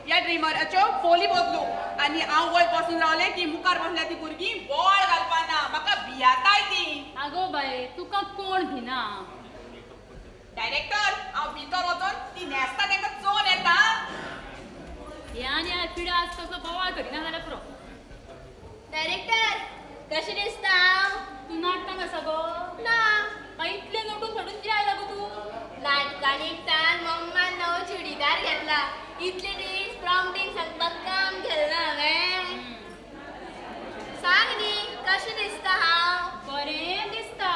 ह्या ड्रिमराच्यो फोली बदलू आनी हांव वयर बसून रावलें की मुखार बसल्या ती भुरगीं बोळ घालपाना म्हाका भियाताय ती. आगो बाये तुका कोण भिना? डायरेक्टर हांव भितर वचोन ती न्हेसता तांकां चोवन येता. हे आनी पिडा आज तसो बोवाळ करिना जाल्यार पुरो. डायरेक्टर कशें दिसता हांव? तूं नाटकान आसा गो? ना. मागीर इतलें नटून थडून कित्याक आयला गो तूं? नाटका निमतान मम्मान नवो चुडीदार घेतला. इतले दीस प्रॉम्प्टिंग सांगपाक काम केलें ना हांवें. सांग न्ही कशें दिसता हांव? बरें दिसता.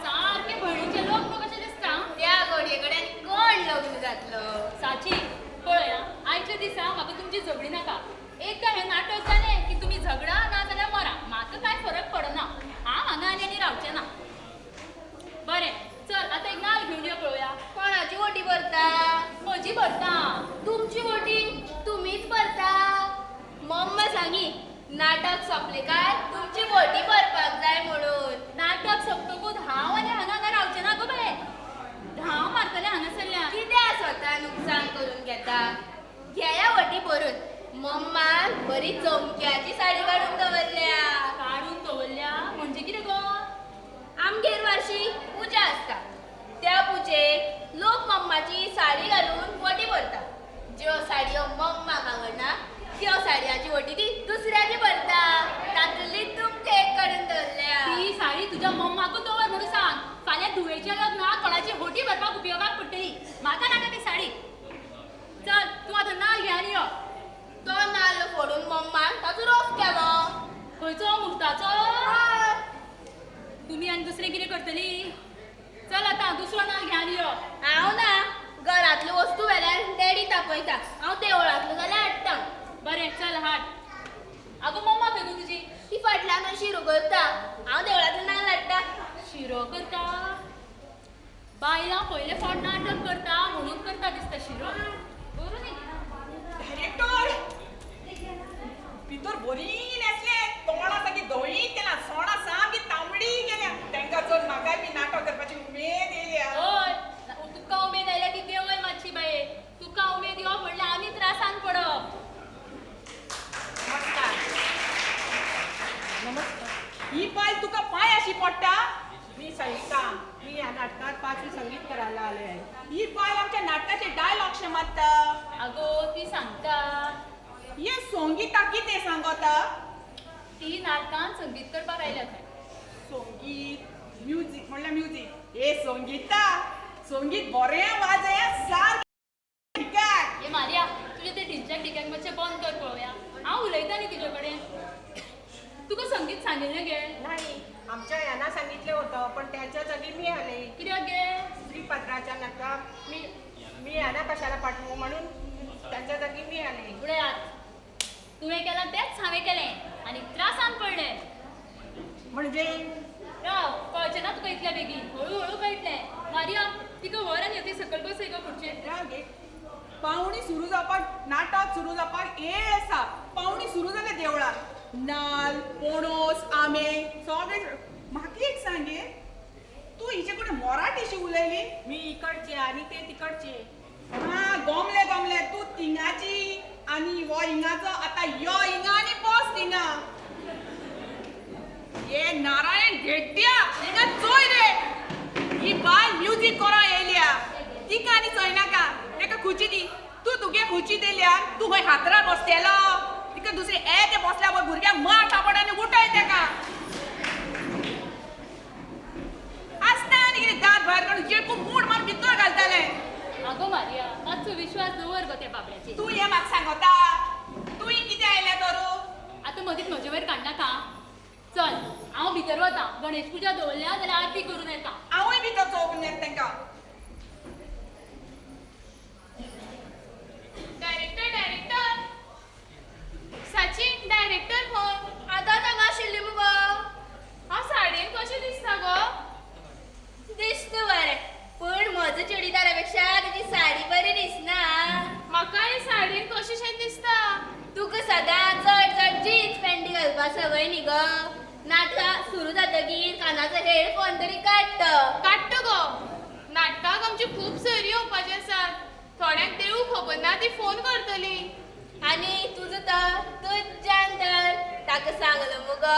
सारकें भयणीचें लग्न कशें दिसता. त्या घोडये कडेन कोण लग्न जातलो? साची पळय आयच्या दिसा म्हाका तुमची झगडी नाका. एकदां हें नाटक जालें की तुमी झगडा ना जाल्यार मरा, म्हाका कांय फरक पडना. हांव हांगा आनी आनी रावचें ना. बरें चल आतां एक नाल घेवन यो पळोवया. कोणाची वोटी भरता? म्हजी भरता. तुमची वोटी तुमीच भरता. मम्मा सांगी नाटक सोंपलें काय तुमची वोटी भरपाक जाय म्हणून. नाटक सोंपतकूच हांव आनी हांगा हांगा रावचें ना गो बाये. धांव मारतलें हांगासरल्यान. कित्याक स्वता नुकसान करून घेता? घेया वटी भरून. मम्मान बरी चमक्याची साडी काडून दवरल्या. काडून दवरल्या म्हणजे कितें गो? आमगेर वार्षिक पुजा आसता. त्या पुजेक लोक मम्माची साडी घालून वटी भरता. ज्यो साडयो मम्माक आवडना त्यो साडयांची वटी ती दुसऱ्याची भरता. तातूंतली तुमकां एक काडून दवरल्या. ती साडी तुज्या मम्माकूच दवर म्हणून सांग. फाल्यां धुवेच्या लग्नाक कोणाची होटी भरपाक उपयोगाक पडटली. म्हाका नाका ती साडी. चल तूं आतां नाल घे आनी यो. तो नाल्ल फोडून मम्मान ताचो रोस केलो. खंयचो? मुर्ताचो? तुमी आनी दुसरें कितें करतली? चल आतां दुसरो नाल घे आनी यो. हांव ना घरांतल्यो वस्तू व्हेल्यार डॅडी तापयता. हांव देवळांतलो जाल्यार हाडटा. बरें चल हाड. आगो मम्मा खंय गो तुजी? ती फाटल्यान शिरो करता. हांव देवळांतलो नाल्ल हाडटा. शिरो करता? बायलां पयले फावट नाटक करता म्हणून करता दिसता शिरो. बरोबर न्ही? डायरेक्टर भितर बरी न्हेसले, तोंडां सामकी धवीं केल्या, सोणां सामकी तांबडी केल्या. तांकां चोवन म्हाकाय बी नाटक करपाची उमेद येयल्या. हय तुका उमेद आयल्या ती देवय मातशी बाये. तुका उमेद येवप म्हणल्यार आमी त्रासान पडप. नमस्कार. नमस्कार. ही बायल तुका पांय अशी पडटा? मी संगीता. मी ह्या नाटकात पाचवी संगीत करायला आले आहे. ही बायल आमच्या नाटकाचे डायलॉग शे मारता. आगो ती सांगता. हे संगीता कितें सांगता? ती नाटकान संगीत करपाक आयल्या खंय. संगीत म्युजीक म्हणल्यार म्युजीक. हे संगीता संगीत बरें वाजया सारकें. हे मारिया तुजें तें ढिंच्याक ढिक्याक मातशें बंद कर पळोवया. हांव उलयता न्ही तुजे कडेन. तुका संगीत सांगिल्लें गे? नाही, आमच्या यांना सांगितलं होतं पण त्याच्या जागी मी आले. कित्याक गे? स्त्री पात्राच्या नाटकात मी यांना कशाला पाठवू म्हणून त्यांच्या जागी मी आले. उडयात तुवें केलां तेंच हांवें केलें आनी त्रासान पडलें. म्हणजे? राव कळचें ना तुका इतल्या बेगीन. हळू हळू कळटलें. मारिया तिका व्हर आनी थंय सकयल बसय गो खुर्चेर. राव गे. पावणी सुरू जावपाक नाटक सुरू जावपाक येळ आसा. पावणी सुरू जाल्या देवळाक. नाल पणस आंबे सगळे. म्हाका एक सांगे तूं हिचे कडेन मराठीशी उलयली? मी इकडचे आणि ते तिकडचे. हा गोमले गोमले. तूं तिंगाची आनी हो हिंगाचो. आतां यो हिंगा आनी बस थिंगा. ये नारायण घेड्ड्या हिंगा चोय रे. ही बायल म्युजीक करा येयल्या. तिका आनी चोयनाका. ताका खुर्ची दी. तूं तुगे खुर्ची दिल्यार तूं खंय हातरार बसतेलो? तिका दुसरे येते बसल्या पळय भुरग्यांक मार थापड आनी उठय ताका. आसता आनी कितें दांत भायर काडून जेकून मूड मारून भितर घालतालें. आगो मारिया मातसो विश्वास दवर गो त्या बाबड्याचेर. तूं हें म्हाका सांगता? तूं कितें आयल्या तर? आतां मदींच म्हजे वयर काडनाका. चल हांव भितर वता. गणेश पुजा दवरल्या जाल्यार आरती करून येता. हांवूय भितर चोवून येता तांकां. Director director Sachin director phone. आतां हांगा आशिल्ली मुगो. हांव साडयेन कशें दिसता गो? दिसता बरें पूण म्हजो चुडीदारा पेक्षा तुजी साडी बरी दिसना. म्हाका हे साडयेन कशेंशें दिसता. तुका सदां चड चड जीन्स पॅन्टी घालपा सवय न्ही गो. नाटकां सुरू जातकीर कानाचो हेडफोन तरी काडटा. काडटा गो. नाटकाक आमची खूब सरी येवपाची आसात. थोड्यांक देवूळ खबर ना ती फोन करतली. ताका सांगलं मुगो.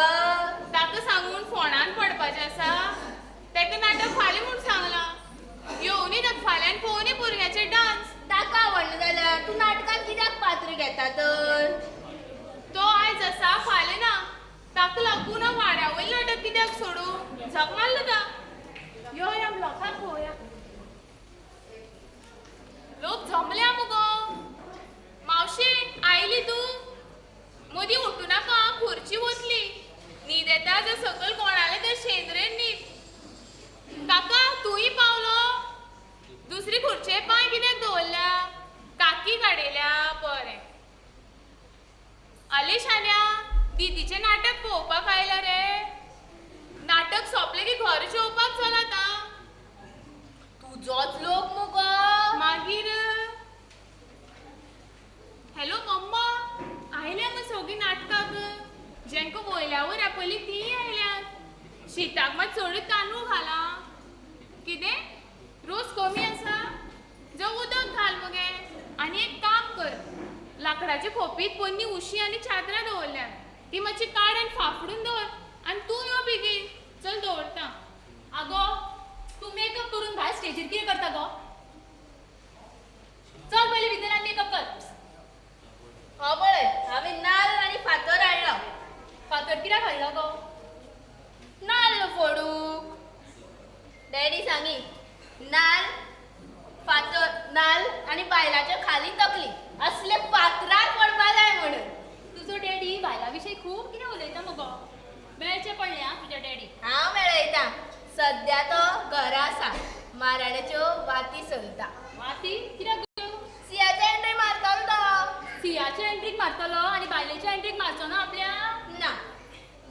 ताका सांगून फोणान पडपाचें आसा. ताका नाटक फाल्यां म्हूण सांगलां. येवनी तर फाल्यां पळोवनी भुरग्याचे डान्स. ताका आवडना जाल्यार तूं नाटकान कित्याक पात्र घेता तर? तो आयज आसा फाल्यां ना. ताका लागून हांव वाड्या वयलें नाटक कित्याक सोडूं? झक मारलो ता. यो ह्या ब्लॉकाक पळोवया. लोक जमल्या मुगो. मावशे आयली तूं? मदीं उठूं नाका, खुर्ची वतली. न्हीद येता जर सकयल कोणाले तर शेंदरेन न्हीद. काका तूंय पावलो? दुसरी खुर्चे पांय कित्याक दवरल्या? काकी काडयल्या. बरें. आले शान्या, दिदीचें नाटक पळोवपाक आयला रे. नाटक सोंपलें की घर जेवपाक चल आतां. तुजोच लोक मुगो. मागीर हॅलो मम्मा, आयल्या मग सगळीं नाटकाक. जेंका वयल्या वयर आपयली तींय आयल्यात. शिताक मात चडूच तांदूळ घाला. कितें रोस कमी आसा? जर उदक घाल मगे. आनी एक काम कर, लांकडाचे खोपीत पोन्नी उशी आनी चादरां दवरल्यात, ती मातशी काड आनी फाफडून दवर. आनी तूं यो बेगीन. चल दवरता. आगो तूं मेकअप करून भायर स्टेजीर कितें करता गो? चल पयलीं भितर आनी मेकअप कर. हो पळय हांवें नाल्ल आनी फातर हाडलो. फातर कित्याक हाडलो गो? नाल्ल फोडूंक. डॅडी सांगी नाल्ल फातर, नाल्ल आनी बायलाच्या खाली तकली असले फातरार पडपा जाय म्हणून. तुजो डॅडी बायलां विशीं खूब कितें उलयता मुगो. मेळचें पडलें आं तुज्या डॅडी. हांव मेळयता. सद्या तो घरा आसा, माराण्याच्यो वाती चलता. वाती कित्याक गो? सियाचे एंट्री मारतलो तो. सियाचे एंट्रीक मारतलो आनी बायलेच्या एंट्रीक मारचो ना आपल्या? ना.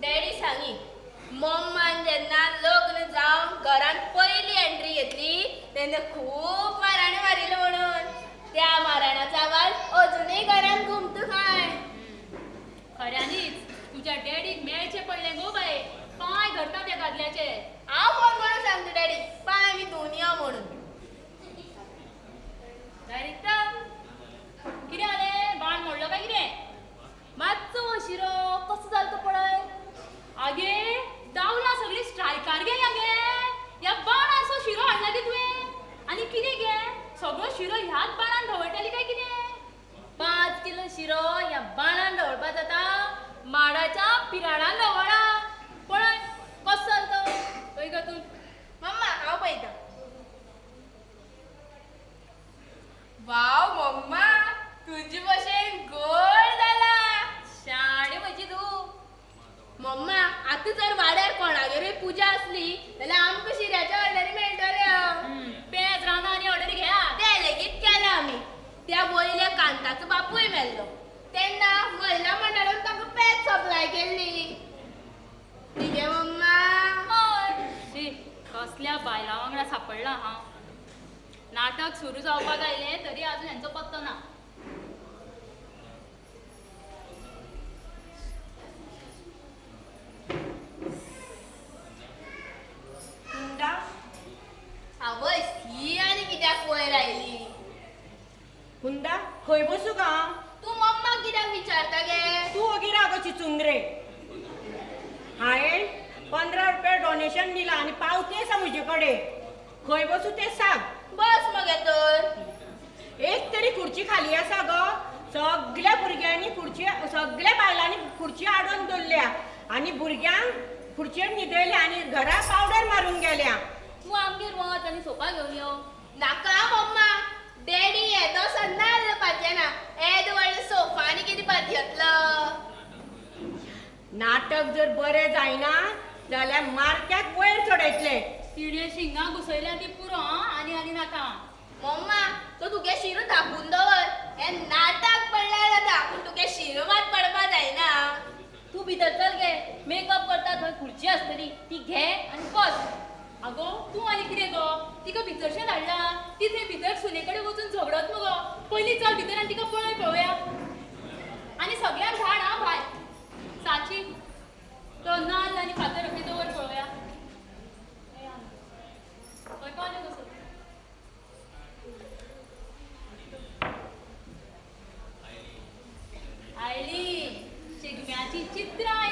डॅडी सांगी मम्मान जेन्ना लग्न जावन घरान पयली एंट्री घेतली तेन्ना खूब माराणे मारिल्ले म्हणून. त्या माराणाचो आवाज अजुनूय घरान घुमता खंय. खऱ्यांनीच तुज्या डॅडीक मेळचें पडलें गो बाये. पांय धरता त्या दादल्याचे. हांव फोन करून सांगता डॅडी पांय आमी धुवन यो म्हणून. डायरेक्टर कितें जालें? बाण मोडलो काय कितें? मातसो शिरो कसो जालो तो पळय. आगे दावला सगळी स्ट्रायकार गे गे. ह्या बाणाचो शिरो हाडला गे तुवें. आनी कितें गे सगळो शिरो ह्याच बाणान ढवळटाली काय कितें? 5 किलो शिरो ह्या बाणान ढवळपा जाता? माडाच्या पिराडान ढवळा. पळय कसो जालो तो. पळय गो तूं. मम्मा हांव पळयता. वाव मम्मा, तुजे भशेन गोड जाला. शाणी म्हजी तूं. मम्मा आतां जर वाड्यार कोणागेरूय पुजा आसली जाल्यार आमकां शिऱ्याच्या ऑर्डरी मेळटल्यो. पेज रांदा आनी ऑर्डरी घेया. तें लेगीत केलां आमी. त्या वयल्या कांताचो बापूय मेल्लो तेन्ना महिला मंडळान तांकां पेज सप्लाय केल्ली. न्ही मम्मा? हय. कसल्या बायलां वांगडा सापडला हांव. नाटक सुरू जावपाक आयलें तरी अजून हेंचो पत्तो ना. कुंदा आवयस, ही आनी कित्याक वयर आयली? कुंदा खंय बसूं गा? तूं मम्माक कित्याक विचारता गे? तूं ओगी राव गो चिचुंद्रे. हांवें 15 रुपया डोनेशन दिलां आनी पावती आसा म्हजे कडेन. खंय बसूं तें सांग. बस मगे तर. एक तरी खुर्ची खाली आसा गो. सगल्या भुरग्यांनी खुर्ची, सगल्या बायलांनी खुर्ची हाडून दवरल्या आनी भुरग्यांक खुर्चेर न्हिदयल्या आनी घरा पावडर मारून गेल्या. तूं आमगेर वच आनी सोफा घेवन यो. नाका मम्मा, डॅडी येदो नाल्ल पातयेना. येदो व्हडलो सोफा आनी कितें पातयेतलो? नाटक जर बरें जायना जाल्यार मारक्याक वयर चडयतले. तिणें शिंगां घुसयल्या ती पुरो आनी आनी नाका. मम्मा तो तुगे शिरो धापून दवर. हें नाटक पडल्यार जाता पूण तुगे शिरो मात पडपा जायना. तूं भितर चल गे. मेकअप करता थंय खुर्ची आसतली ती घे आनी बस. आगो तूं आनी कितें गो? तिका भितरशें धाडला. ती थंय भितर सुने कडेन वचून झगडत मुगो. पयलीं चल भितर आनी तिका पळय पळोवया. आनी सगळ्यांक धाड आं भायर. साची तो नाल्ल आनी फातर खंय दवर पळोवया. खंय पावलें कसो? आयली शिगम्याची चित्रां.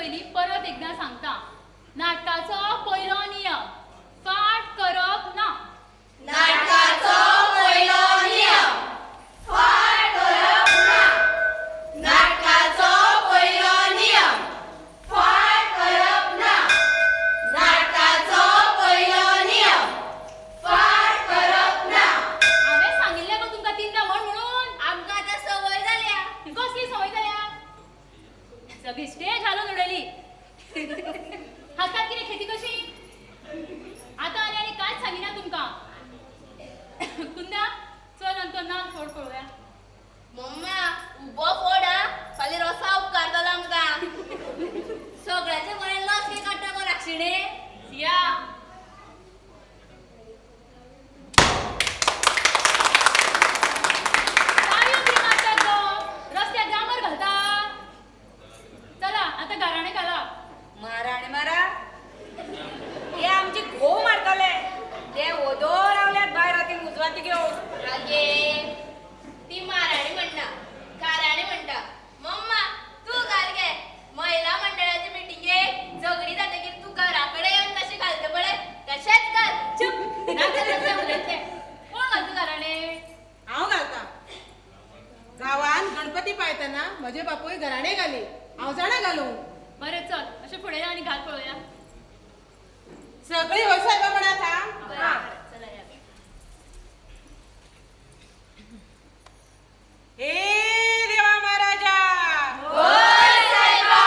पयलीं परत एकदां सांगता, नाटकाचो पयलो नियम फाट करप ना. नाटकाचो पयलो नियम फाट करप ना. नाटकाचो पयलो नियम फाट करप ना. नाटकाचो पयलो नियम फाट करप ना. हांवें सांगिल्लें गो तुमकां तिनदां म्हण म्हणून. आमकां आतां संवय जाल्या. कसली संवय जाल्या? सगळी स्टेज हालोवन उडयली. हातात कितें खेती कशी? आतां आनी आनी कांयच सांगिना तुमकां. कुंदा चल आनी तो नाल फोड पळोवया. मम्मा उबो फोड आ, फाल्यां रोसा उपकारतलो आमकां. सगळ्याचे बरें लस बी काडटा गो राक्षिणे. सिया ताळयो कितें मारतात गो? रस्त्याक डांबर घालता. चला आतां गाराणें घाला. मारा आनी मारा, ते आमची घोव मारतले. ते ओदो रावल्यात भायर रातीन उजवाती घेवन. आगे ती माराणी म्हणटा, गाराणी म्हणटा. मम्मा तूं घाल गे. महिला मंडळाचे मिटिंगेक झगडी जातकीर तूं घरा कडेन येवन कशें घालता पळय तशेंच घाल. चूप नाका तसलें उलयतलें. कोण घालता गाराणें? हांव घालता. गांवान गणपती पायतना म्हजे बापूय घराणें घाली, हांव जाणा घालूं. बरें चल अशें फुडें या आनी घाल पळोवया. सगळी होय सायबा म्हणात हा. चला या. हे देवा महाराजा, होय सायबा.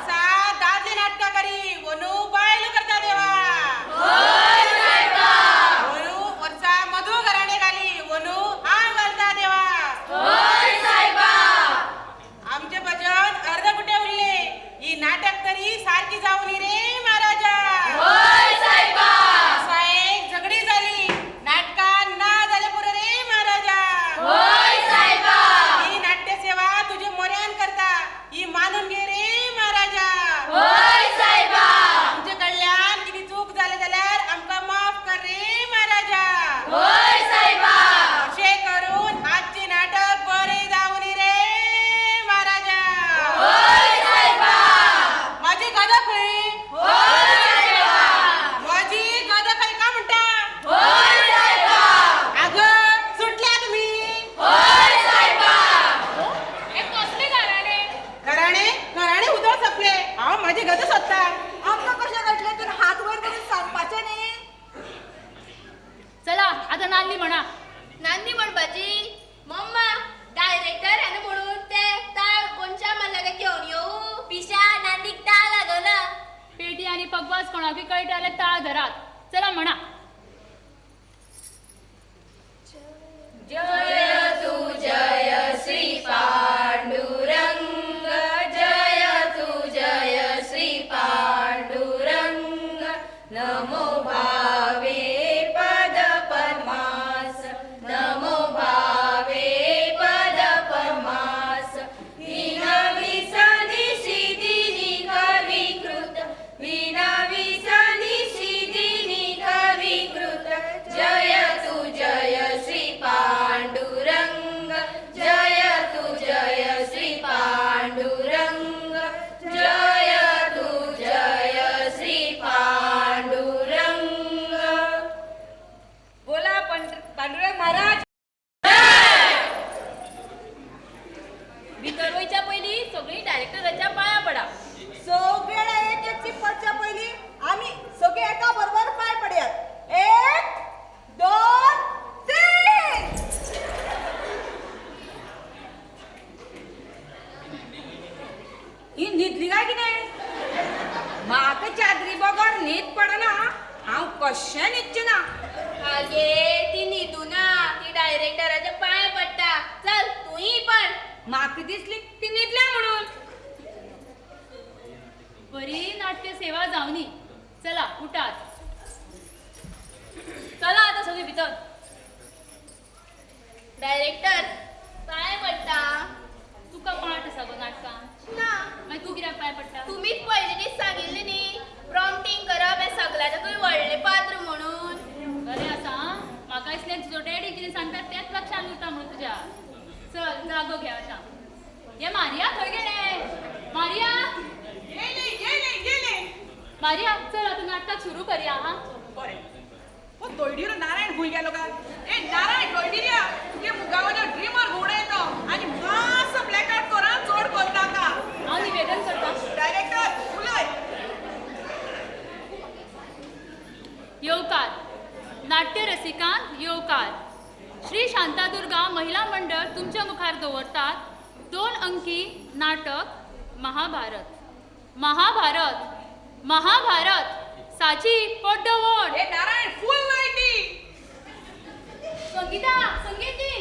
सात दादले नाटकां करी वनू बायलो करता देवा. होय सायबा. वनू वर्सा मधू घराणें घाली, वनू हांव घालता देवा. होय सायबा. आमचें भजन अर्दकुटे उरलें, ही नाटक तरी सारकी जावनी रे महाराजा. होय सायबा. सायक झगडी जाली, नाटकान ना जालें पुरो रे महाराजा. होय सायबा. ही नाट्य सेवा तुजे मोऱ्यान करता, ही मानून घे रे महाराजा. होय सायबा. आमचे कडल्यान कितें चूक जाली जाल्यार आमकां माफ कर रे महाराजा. होय सायबा. अशें करून आजचें नाटक बरें जावनी रे महाराजा. होय सायबा. माझी गदा खंय? होय सायबा. माझी गदा खंय का म्हणटा? होय सायबा. अगं सुटल्या तुमी. होय सायबा. हे कसलें गाराणें? घराणे घराणे उदक सोंपले, हांव माझी गदा सोदता. आमकां कशें कळटलें? तुवें हात वयर करून सांगपाचें न्ही. चला आतां नांदी म्हणा. नांदी म्हणपाची? मम्मा डायरेक्टर हाणें म्हणून ते ताळ कोणच्या मारल्या काय घेवन येवं? पिशा नांदीक ताळ लागना. पेटी आनी पगवास कोणाकूय कळटा जाल्यार ताळ धरात. चला म्हणा. जय तू जय श्री पांडुरंग, जय तू जय श्री पांडुरंग. नमो भावे पद पद्मास, नमो भावे पद पद्मास. विनविसनिशिदिनि कविकृत, विनविसनिशिदिनि कविकृत. जय तू जय श्री पांडुरंग, जय तू जय श्री पांडुरंग, जय तू जय श्री पांडुरंग. बोला पांडुरंग महाराज. भितर वयच्या पयलीं सगळीं डायरेक्टराच्या पांया पडा. सगळे एक एकची पडच्या पयलीं आमी सगळे एका बरोबर पांय पडयात. 1 2 3. ही न्हिदली काय कितें? म्हाका चादरी बगर न्हीद पडना. हांव कशें न्हिदचें ना. आगे ती न्हिदूना, ती डायरेक्टराच्या पांय पडटा. चल तूंय पण. म्हाका दिसली ती न्हिदल्या म्हणून. बरी नाट्य सेवा जावनी. चला उठात. चला आतां सगळीं भितर. डायरेक्टर पांय पडटा. तुका पाठ आसा गो नाटकान? ना. मागीर तूं कित्याक पांय पडटा? तुमीच पयले दीस सांगिल्लें न्ही प्रॉम्प्टींग करप हें सगळ्याच्याकूय व्हडलें पात्र म्हणून. बरें आसा आं. म्हाका दिसलें तुजो डॅडी कितें सांगता तेंच लक्षान उरता म्हणून तुज्या. चल जागो घे आतां. हे मारिया खंय गेलें? मारिया. येयलें. मारिया चल आतां नाटक सुरू करया. हा बरें. हो दोयडीरो नारायण खूंय गेलो काय? ए नारायण दोयडिरिया, तुगे मुगावलो ड्रिमर घुंवडे येतो आनी मातसो ब्लॅकआउट कर आं, चड करनाका. हांव निवेदन करता. डायरेक्टर उलय. येवकार नाट्य रसिकांक येवकार. श्री शांतादुर्गा महिला मंडळ तुमच्या मुखार दवरतात 2 अंकी नाटक महाभारत. महाभारत महाभारत साची पड्डो वोड. ए नारायण फुल नायटी. संगीता संगीती.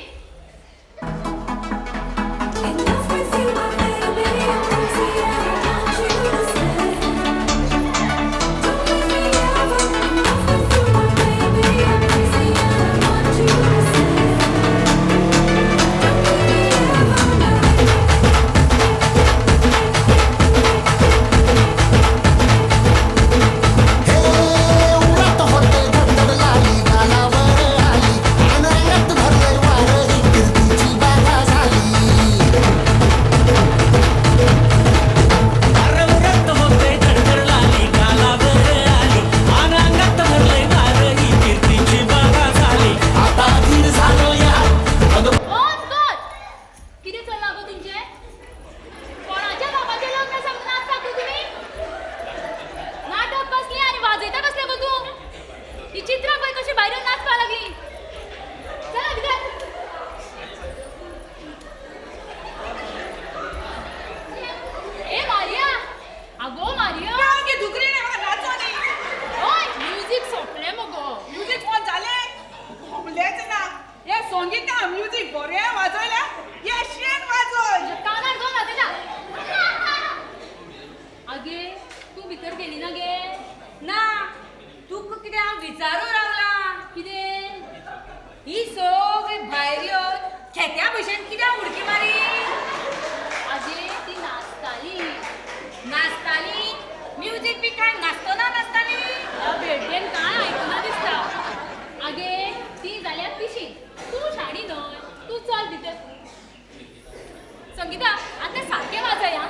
संगीता आता सारखे वाजया.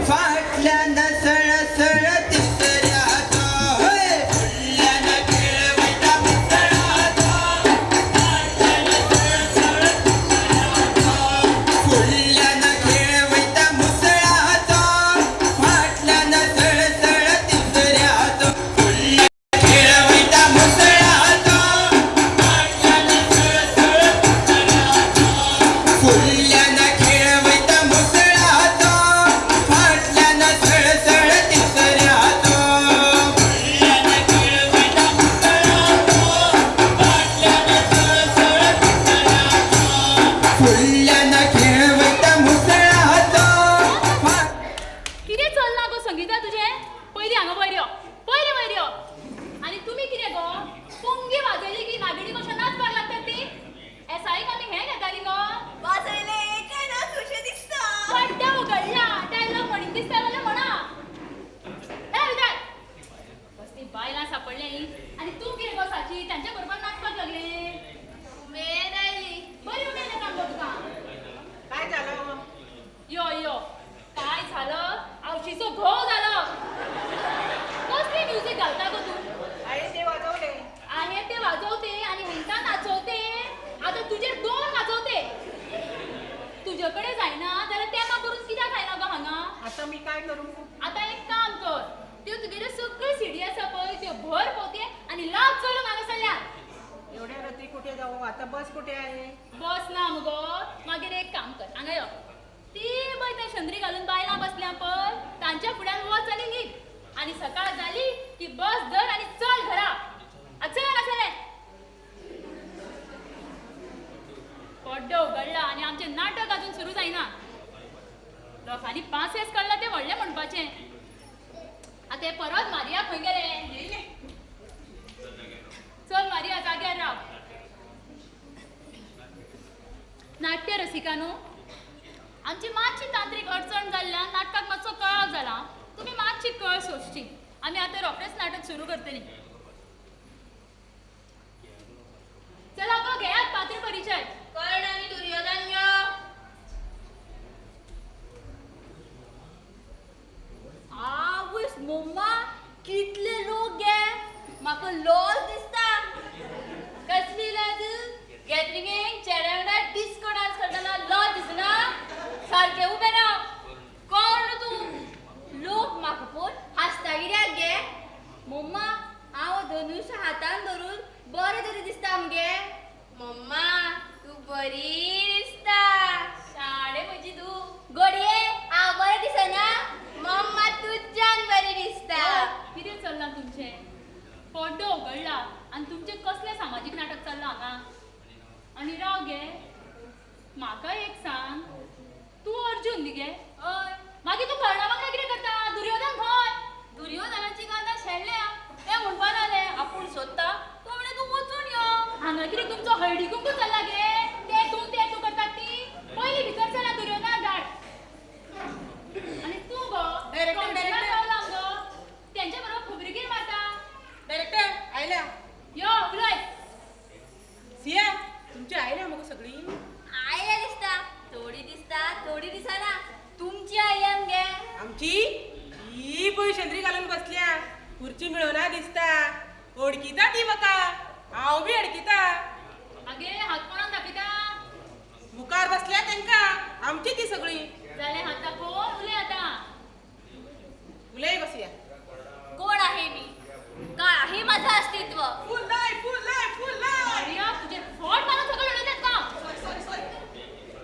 फाटल्यान सळ सळ तिसऱ्याचो फुडल्यान खेळ वयता मुसळाचो. फाटल्यान सळ सळ तिसऱ्याचो फुडल्यान खेळ वयता मुसळाचो. फाटल्यान सळ सळ तिसऱ्याचो फुडल्यान खेळ वयता मुसळाचो. फाटल्यान सळ सळ तिसऱ्याचो फुडल्यान खेळ वयता मुसळाचो. फाटल्यान सळ सळ तिसऱ्याचो फुडल्यान खेळ वयता मुसळाचो. फाटल्यान सळ सळ तिसऱ्याचो फुडल्यान खेळ वयता मुसळाचो. कितें चल्लां गो संगीता तुजें? पयलीं हांगा वयर यो, पयलीं वयर यो. आनी तुमी कितें गो पुंगी वाजयली की नागडी कशें नाचपाक लागतात ती? एसआईक आमी हें घेतालीं गो. वाजयलें काय नाचूशें दिसता. पड्डो उगडला डायलॉग म्हणीन दिसता जाल्यार म्हणा. हे भितर कसलीं बायलां सापडलीं. आनी तूं कितें गो साची तांच्या बरोबर नाचपाक लागलें? उमेद आयली. बरी उमेद येता गो तुका. काय झालं? यो यो काय झालं? आवशीचो घोव झालो. कसली म्युझिक घालता गो तूं? आहे ते वाजवले. आहे ते वाजवते आणि हेंका नाचवते. आता तुजेर 2 वाजवते. तुजे कडेन जायना जाल्यार तेमा करून कित्याक जायना गो हांगा? आता मी काय करू? आता एक काम कर, त्यो तुगेल्यो सगळ्यो सिडी आसा पळय त्यो भर पोते आनी लाग चलूंक हांगासरल्यान. एवढ्या रात्री कुठे जाऊ? आता बस कुठे आहे? बस ना मुगो. मागीर एक काम कर, हांगा यो. ती पळय त्या शंद्री घालून बायलां बसल्या पळय तांच्या फुड्यान वच आनी न्हीद. आनी सकाळ जाली की बस धर आनी चल घरा. चल हांगासरल्यान. पड्डो उगडला आनी आमचें नाटक अजून सुरू जायना. लोकांनी पांसेस काडला तें व्हडलें म्हणपाचें. आतां हें परत मारिया खंय गेलें? चल मारिया जाग्यार राव. नाट्य रसिकांनो, आमची मातशी तांत्रीक अडचण जाल्ल्यान नाटकाक मातसो कळाव जाला. तुमी मातशी कळ सोंसची. आमी आतां रोखडेंच नाटक सुरू करतलीं. चला गो घेयात पात्र परिचय. कर्ण आनी दुर्योधन यो. धनुष्य हातान धरून बरें तरी दिसता आमगे. मम्मा तूं बरी दिसता. शाणे म्हजी तूं. गोडये हांव बरें दिसना? मम्मा तुज्यान बरी दिसता. कितें चल्लां तुमचें? पड्डो उगडला आनी तुमचें कसलें सामाजीक नाटक चल्लां हांगा? आनी राव गे, म्हाका एक सांग, तूं अर्जुन न्ही गे? हय. मागीर तूं कर्णा वांगडा कितें करता? दुर्योधन खंय? दुर्योधनाची गाथा शेणल्या. तें म्हणपा लागलें आपूण सोदता, तो म्हणे तूं वचून यो. हांगा कितें तुमचो हळदी कुंकू चल्ला गे? तें तूं तें तूं करतात ती. पयलीं भितर चला दुर्योधन धाड. आनी तूं गो रावला गो तेंच्या बरोबर खबरी मारता. डायरेक्टर आयल्या. यो उलय. सिया तुमची आयल्या मगो सगळी? आयल्या दिसता, थोडी दिसता थोडी दिसना. तुमची आयल्या मगे? आमची ही पळय शेंद्री घालून बसल्या, खुर्ची मेळना दिसता. अडकिता ती म्हाका, हांव बी अडकिता. आगे हात कोणाक दाखयता? मुखार बसल्या तेंका, आमची ती सगळी. जालें हात दाखोवन उलय आतां. उलय बसया. कोण आहे मी? काय आहे माझं अस्तित्व? फुलाय फुलाय फुलाय. तुझे फोड मारून सगळं उडयतात का? Sorry sorry.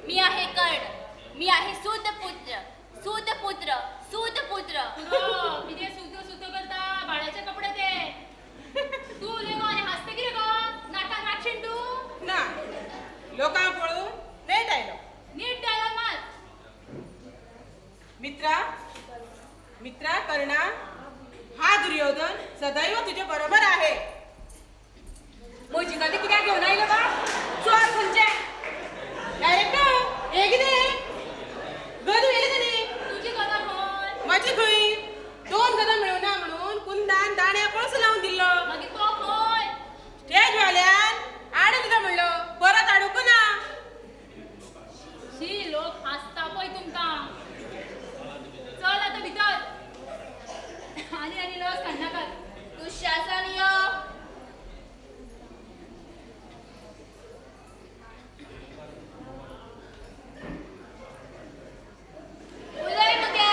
मी आहे कर्ण, मी आहे सूतपुत्र, सूतपुत्र, सूतपुत्र. कितें सूत सूत करता? भाड्याचे कपडे ते. तूं उलय गो आनी हांसता कितें गो? नाटकान नाचशील तूं? ना, लोकांक पळोवन नेट आयलो. नीट डायलॉग मार. मित्रा, मित्रा कर्णा, हा दुर्योधन सदैव तुझे बरोबर आहे. म्हजी गादी कित्याक घेवन आयलो बा? चोर खंयचे? डायरेक्टर हे कितें गद व्हेली ताणी. तुजी गदा खंय? म्हजी खंय? दोन गदा मेळना म्हणून कुंदान दाण्या कळसो लावन दिल्लो. मागीर तो खंय? स्टेज वाल्यान हाडून दिता म्हणलो, परत हाडूंक ना. शी, लोक हांसता पळय तुमकां. चल आतां भितर. आनी आनी लस काडनाकात. दुःशासन यो. उलय मगे.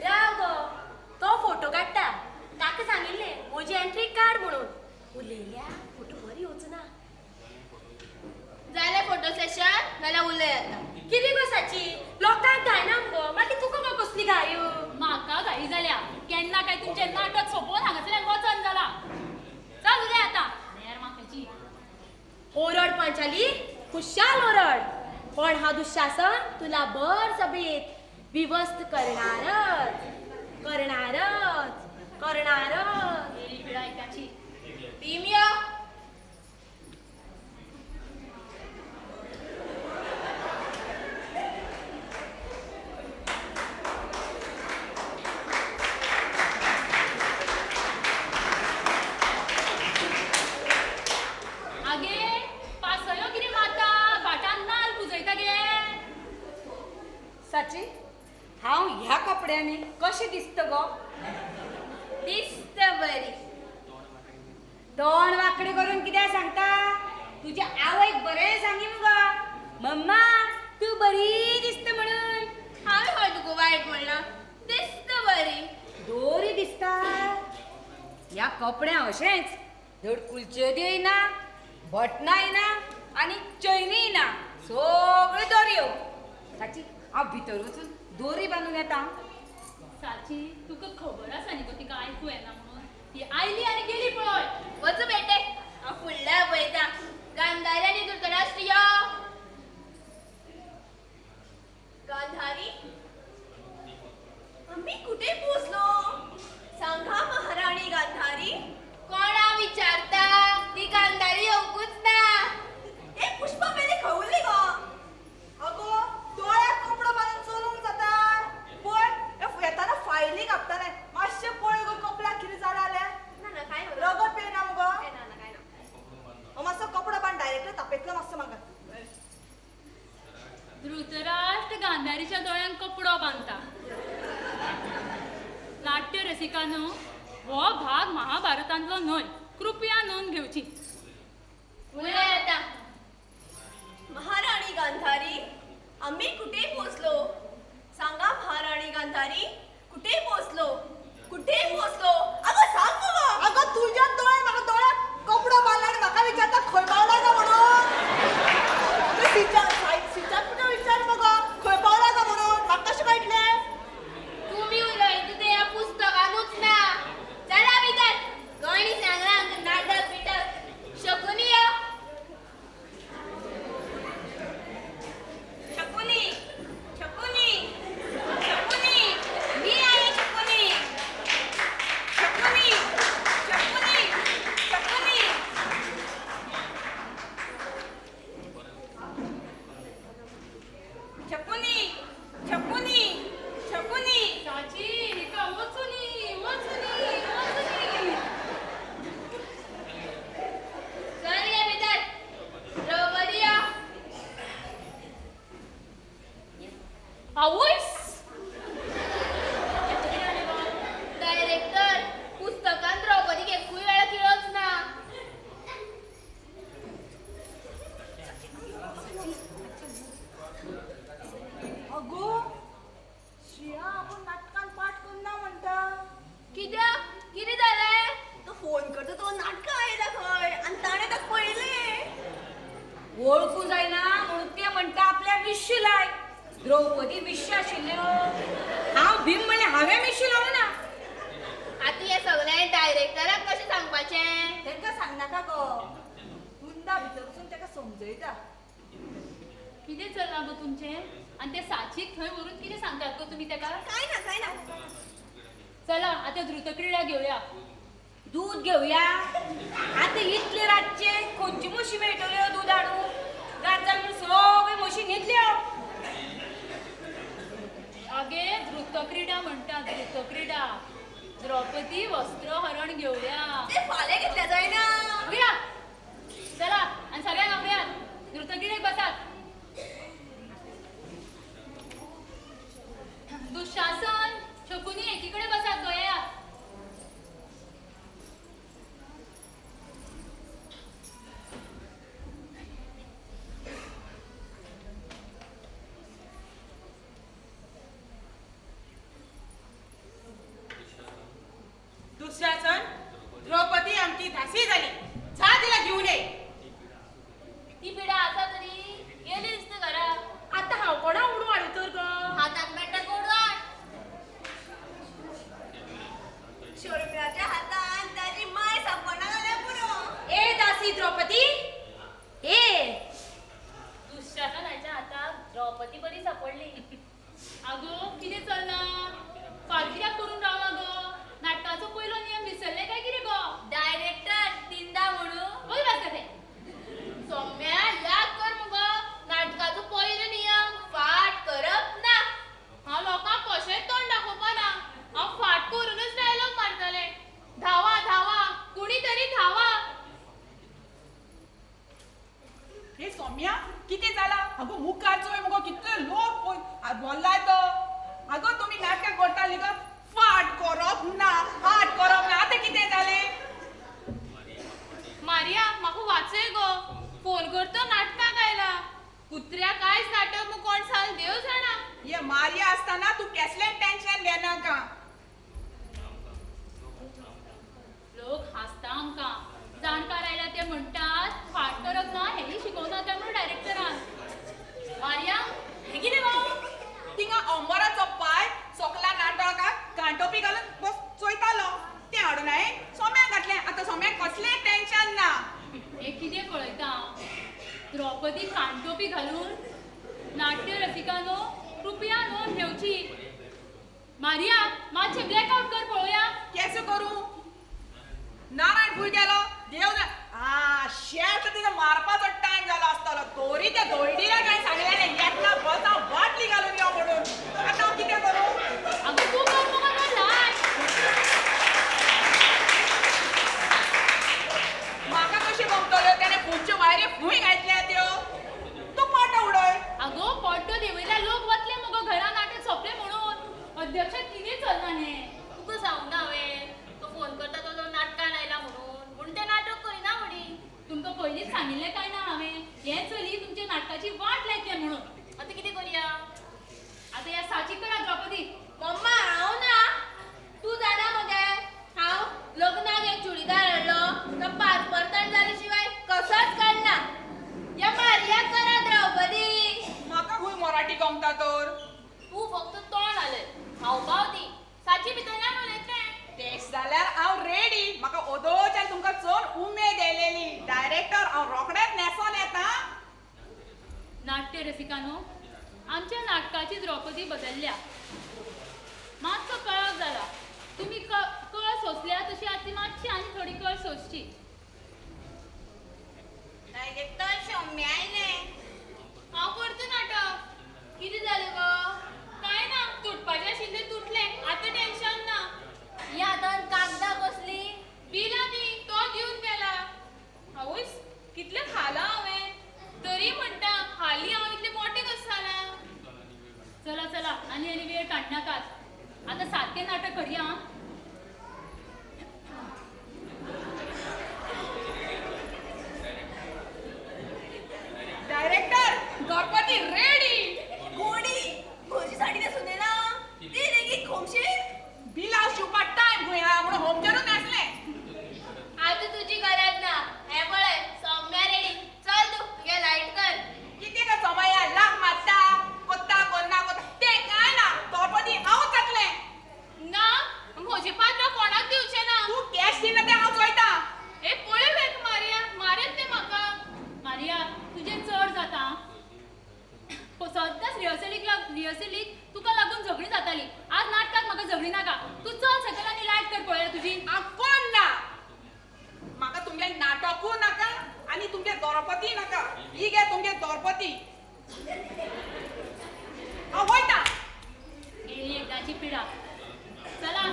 राव गो, तो फोटो काडटा. ताका सांगिल्लें म्हजी एंट्री काड म्हणून. उलयल्या फोटो बरी वचना. जालें फोटो सेशन? जाल्यार उलय आतां. कितें गो साची, लोकांक घायना मगो, मागीर तुका गो कसली घाय? म्हाका घाई जाल्या. केन्ना काय तुमचें नाटक सोंपोवन हांगासरल्यान वचन जाला. चल उलय आतां. नेर म्हाकाची. ओरड पांचाली, खुशाल ओरड. पण हा दुःशासन तुला भर सभेत विवस्त करणारच, करणारच, करणारच. गेली पिळा एकाची. भीम यो. आगे पासयो कितें मारता? भाटान नाल पुजयता गे. साची, हांव ह्या कपड्यांनी कशें दिसता गो? दिसत बरी. तोंड वांकडें करून कित्याक सांगता? तुज्या आवयक बरें सांगी मुगो, मम्मा तूं बरी दिसता म्हणून. हांवें खंय तुका वायट म्हणलां? दिसत बरी. दोरी दिसता. ह्या कपड्यां अशेंच धड कुलच्यो येना, बटनांय ना आनी चैनीय ना, सगळ्यो दोरयो. साची, हांव भितर वचून दोरी बांदून येता. साची, तुका खबर आसा न्ही गो तिका आयकूं येना म्हणून? ती आयली आनी गेली पळय. वच बेटे, हांव फुडल्या पळयता. गांधारी आनी धृतराष्ट्र यो. गांधारी, आम्ही कुठे पोहोचलो? सांगा महाराणी गांधारी. कोणा विचारता? ती गांधारी येवंकूच ना. ए पुष्पा मेले खवली गो. अगो दोळ्याक कपडो बांदून चलूंक जाता? पळय येताना फायली कापताले. मातशें पळय गो कपलाक कितें जालां जाल्यार. ना ना काय रगत पेयना मुगो? ना ना काय ना. मातसो कपडो बांद डायरेक्ट तापेतलो मातसो म्हाका. धृतराष्ट्र गांधारीच्या दोळ्यांक कपडो बांदता. नाट्य रसिकांनो, हो भाग महाभारतांतलो न्हय, कृपया नोंद घेवची. उलय आतां. महाराणी गांधारी, आम्ही कुठे पोहोचलो? सांगा महाराणी गांधारी, कुठे पोहोचलो? कुठे पोचलो? अगं सांग मगो. अगं तुझ्या दोळे म्हाका दोळ्याक कपडो बांदला आनी म्हाका विचारता खंय पावला का म्हणून. सिचाक तुका विचार मगो खंय पावला का म्हणून, म्हाका कशें कळटलें? तुमी उलयता तें ह्या पुस्तकानूच ना. चला भितर, कोणी सांगलां आमकां नाटक बिटक. शकुनी यो. शकुनी, शकुनी, शकुनी, मी आहे शकुनी. शकुनी, शकुनी, शकुनी. शकुनी, शकुनी, शकुनी. साची हिका वचुनी वचुनी वचुनी. चल गे भितर. द्रौपदी यो. आवयस, डायरेक्टर पुस्तकान द्रौपदीक एकूय वेळा किळोच ना. अगो श्रिया आपूण नाटकान पाठ करना म्हणटा. कित्याक? कितें जालें? तो फोन करता तो नाटकां आयला खंय आनी ताणें ताका पळयलें. वळखू जायना म्हणून ते म्हणटा आपल्या मिश्य लाय. द्रौपदी मिश्य आशिल्ल्यो, हांव भीम म्हणलें हांवें मिश्य लावूं ना. आतां हें सगळें डायरेक्टराक कशें सांगपाचें? तांकां सांगनाका गो, कुंदा भितर वचून ताका समजयता. कितें चल्लां गो तुमचें? आनी ते साचीक थंय व्हरून कितें सांगतात गो तुमी ताका? कांय ना कांय ना. चला आतां द्रुतक्रिडा घेवया. दूद घेवया. आतां इतले रातचे खंयची म्हशी मेळटल्यो दूद हाडूंक? रात जाली म्हूण सगळ्यो म्हशी न्हिदल्यो. आगे द्रुतक्रिडा म्हणटा, द्रुतक्रिडा. द्रौपदी वस्त्रहरण घेवया. ते फाल्यां घेतल्या जायना. घेवया. चला आनी सगळ्यांक आपयात, द्रुतक्रिडेक बसात. दुःशासन शकुनी एकीकडे बसात, गोयात. दुःशासन, द्रौपदी आमची धासी जाली, जा तिला घेऊन ये. ती पिडा आसा तरी गेली दिसता घरा. आतां हांव कोणा उडू हाडूं तर गो? हाताक मेळटा कोडू हाड. शोरम्याच्या हातान ताजी माय सांपडना जाल्यार पुरो. ए दासी द्रौपदी, ए. दुःशासनाच्या हाताक द्रौपदी बरी सापडली. आगो कितें चल्लां? फाट कित्याक करून रावला गो? नाटकाचो पयलो नियम विसरले काय कितें गो? डायरेक्टर तिनदा म्हणू. बघ बस तें. सौम्या याद कर मुगो, नाटकाचो पयलो नियम फाट करप ना. हांव लोकांक कशेंच तोंड दाखोवपा ना. हांव फाट करूनच डायलॉग मारतलें. धावा धावा कुणी तरी धावा. हे सौम्या कितें जालां? अगो मुखार चोय मुगो कितले लोक बोल्लाय तो. अगो तुमी नाटकां करतालीं गो, फाट करप ना, फाट करप ना, आतां कितें जालें? मारिया म्हाका वाचय गो, फोन करतो नाटकाक आयला. कुत्र्या कांयच नाटक मग कोण सांग देव जाणा. हे मारिया आसतना तूं कसलें टेन्शन घेनाका. लोक हांसता आमकां. जाणकार आयला ते म्हणटात फाट करप ना हेंय शिकोवना काय म्हणून डायरेक्टरान. मारिया हें कितें गो? थिंगा अंबराचो पाय सोकला नाटकाक कांटोपी घालून बस चोयतालो, तें हाडून हांवें सोम्याक घातलें. आतां सोम्याक कसलें टेन्शन ना. हें कितें पळयता? द्रौपदी कानटोपी घालून नाट्य रसिकांनो कृपया नोंद घेवची. मारिया मातशें ब्लॅकआउट कर पळोवया. केसो करूं? नारायण फूल गेलो देव ना. आ शेट तिका मारपाचो टायम जालो आसतलो. तोरी त्या धोयडीला काय सांगलें येतना बस हांव बाटली घालून यो म्हणून. आतां हांव कितें करूं? आगो तूं कर मुगो तो ल्हान. म्हाका कशें गमतल्यो? तेणें फुलच्यो वायरी फूंय घातल्या त्यो. तूं पड्डो उडय. आगो पड्डो देंवयल्यार लोक वतले मुगो घरा नाटक सोंपलें म्हणून. अध्यक्ष कितें चल्लां हें? तुका सांगूना हांवें, तो फोन करता तो नाटकान आयला म्हणून, म्हणून तें नाटक करिना म्हणी. तुमकां पयलींच सांगिल्लें काय ना हांवें, हें चली तुमच्या नाटकाची वाट लायतलें म्हणून. आतां कितें करया? आतां ह्या साची करा द्रौपदी. मम्मा हांव ना, तूं जाणा. हावभाव दी. साची भितरल्यान उलयतलें. तेश जाल्यार हांव रेडी. म्हाका ओदोच्यान तुमकां चड उमेद येयलेली. डायरेक्टर हांव रोखडेंच न्हेसोन येता. नाट्य रसिकानो, आमच्या नाटकाची द्रौपदी बदलल्या. मातसो कळाव जाला. तुमी कळ सोंसल्या तशी आतां मातशी आनी थोडी कळ सोंसची. डायरेक्टर शम्मी आयलें. हांव करता नाटक. कितें जालें गो? कांय ना, तुटपाचें आशिल्लें तुटलें. आतां टेन्शन ना. ही हातान कागदां कसली? बिलां ती तो दिवन गेला. आवयस, कितलें खालां हांवें. तरी म्हणटा हालीं हांव इतलें मोटें कशें जालां. चला चला आनी आनी वेळ काडनाकात. आतां सारकें नाटक करया. Director Ganpati ready. गोडी म्हजी साडी न्हेसून येना ती लेगीत खोमशेक. बिलां शिवपाक टायम खंय आहा म्हणून होमचेरूच न्हेसलें. आतां तुजी गरज ना. हें पळय सौम्या रेडी. चल तूं तुगे लायट कर. कितें गा सोमया लाग मारता कोत्ता कोन्ना कोत्ता तें कांय ना. द्रौपदी हांव जातलें. ना, म्हजें पात्र कोणाक दिवचें ना. तूं कॅश दिना तें हांव चोयता. हे पळय बेक मारिया, मारत तें म्हाका. मारिया, तुजें चड जाता. सद्दांच रिहर्सलीक तुका लागून झगडी जाताली. आज नाटकाक म्हाका झगडी नाका. तूं चल सकयल आनी लायट कर पळोवया तुजी. हांव कोण ना. म्हाका तुमगें नाटकूय नाका आनी तुमगे द्रौपदी नाका. ही घे तुमगे द्रौपदी. हांव वयता. गेली एकदांची पिडा. चला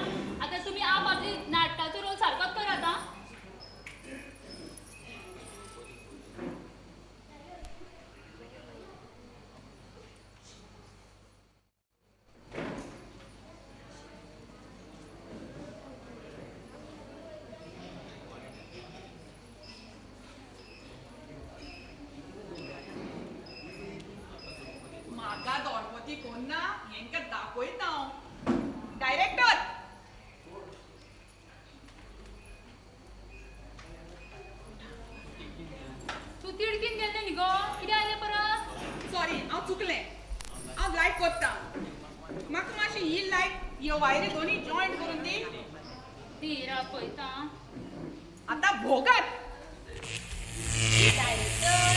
आतां तुमी आप आपली नाटकाचो रोल सारकोच करात. आं, म्हाका द्रौपदी कोण ना हेंकां दाखयता हांव. डायरेक्टर तूं तिडकीन गेल्लें न्ही गो, कितें आयलें परत? सॉरी, हांव चुकलें. हांव लायट कोत्ता. म्हाका मातशी ही लायट ह्यो वायरी दोनी जॉयंट करून दी. ती राव पळयता. आतां भोगात. डायरेक्टर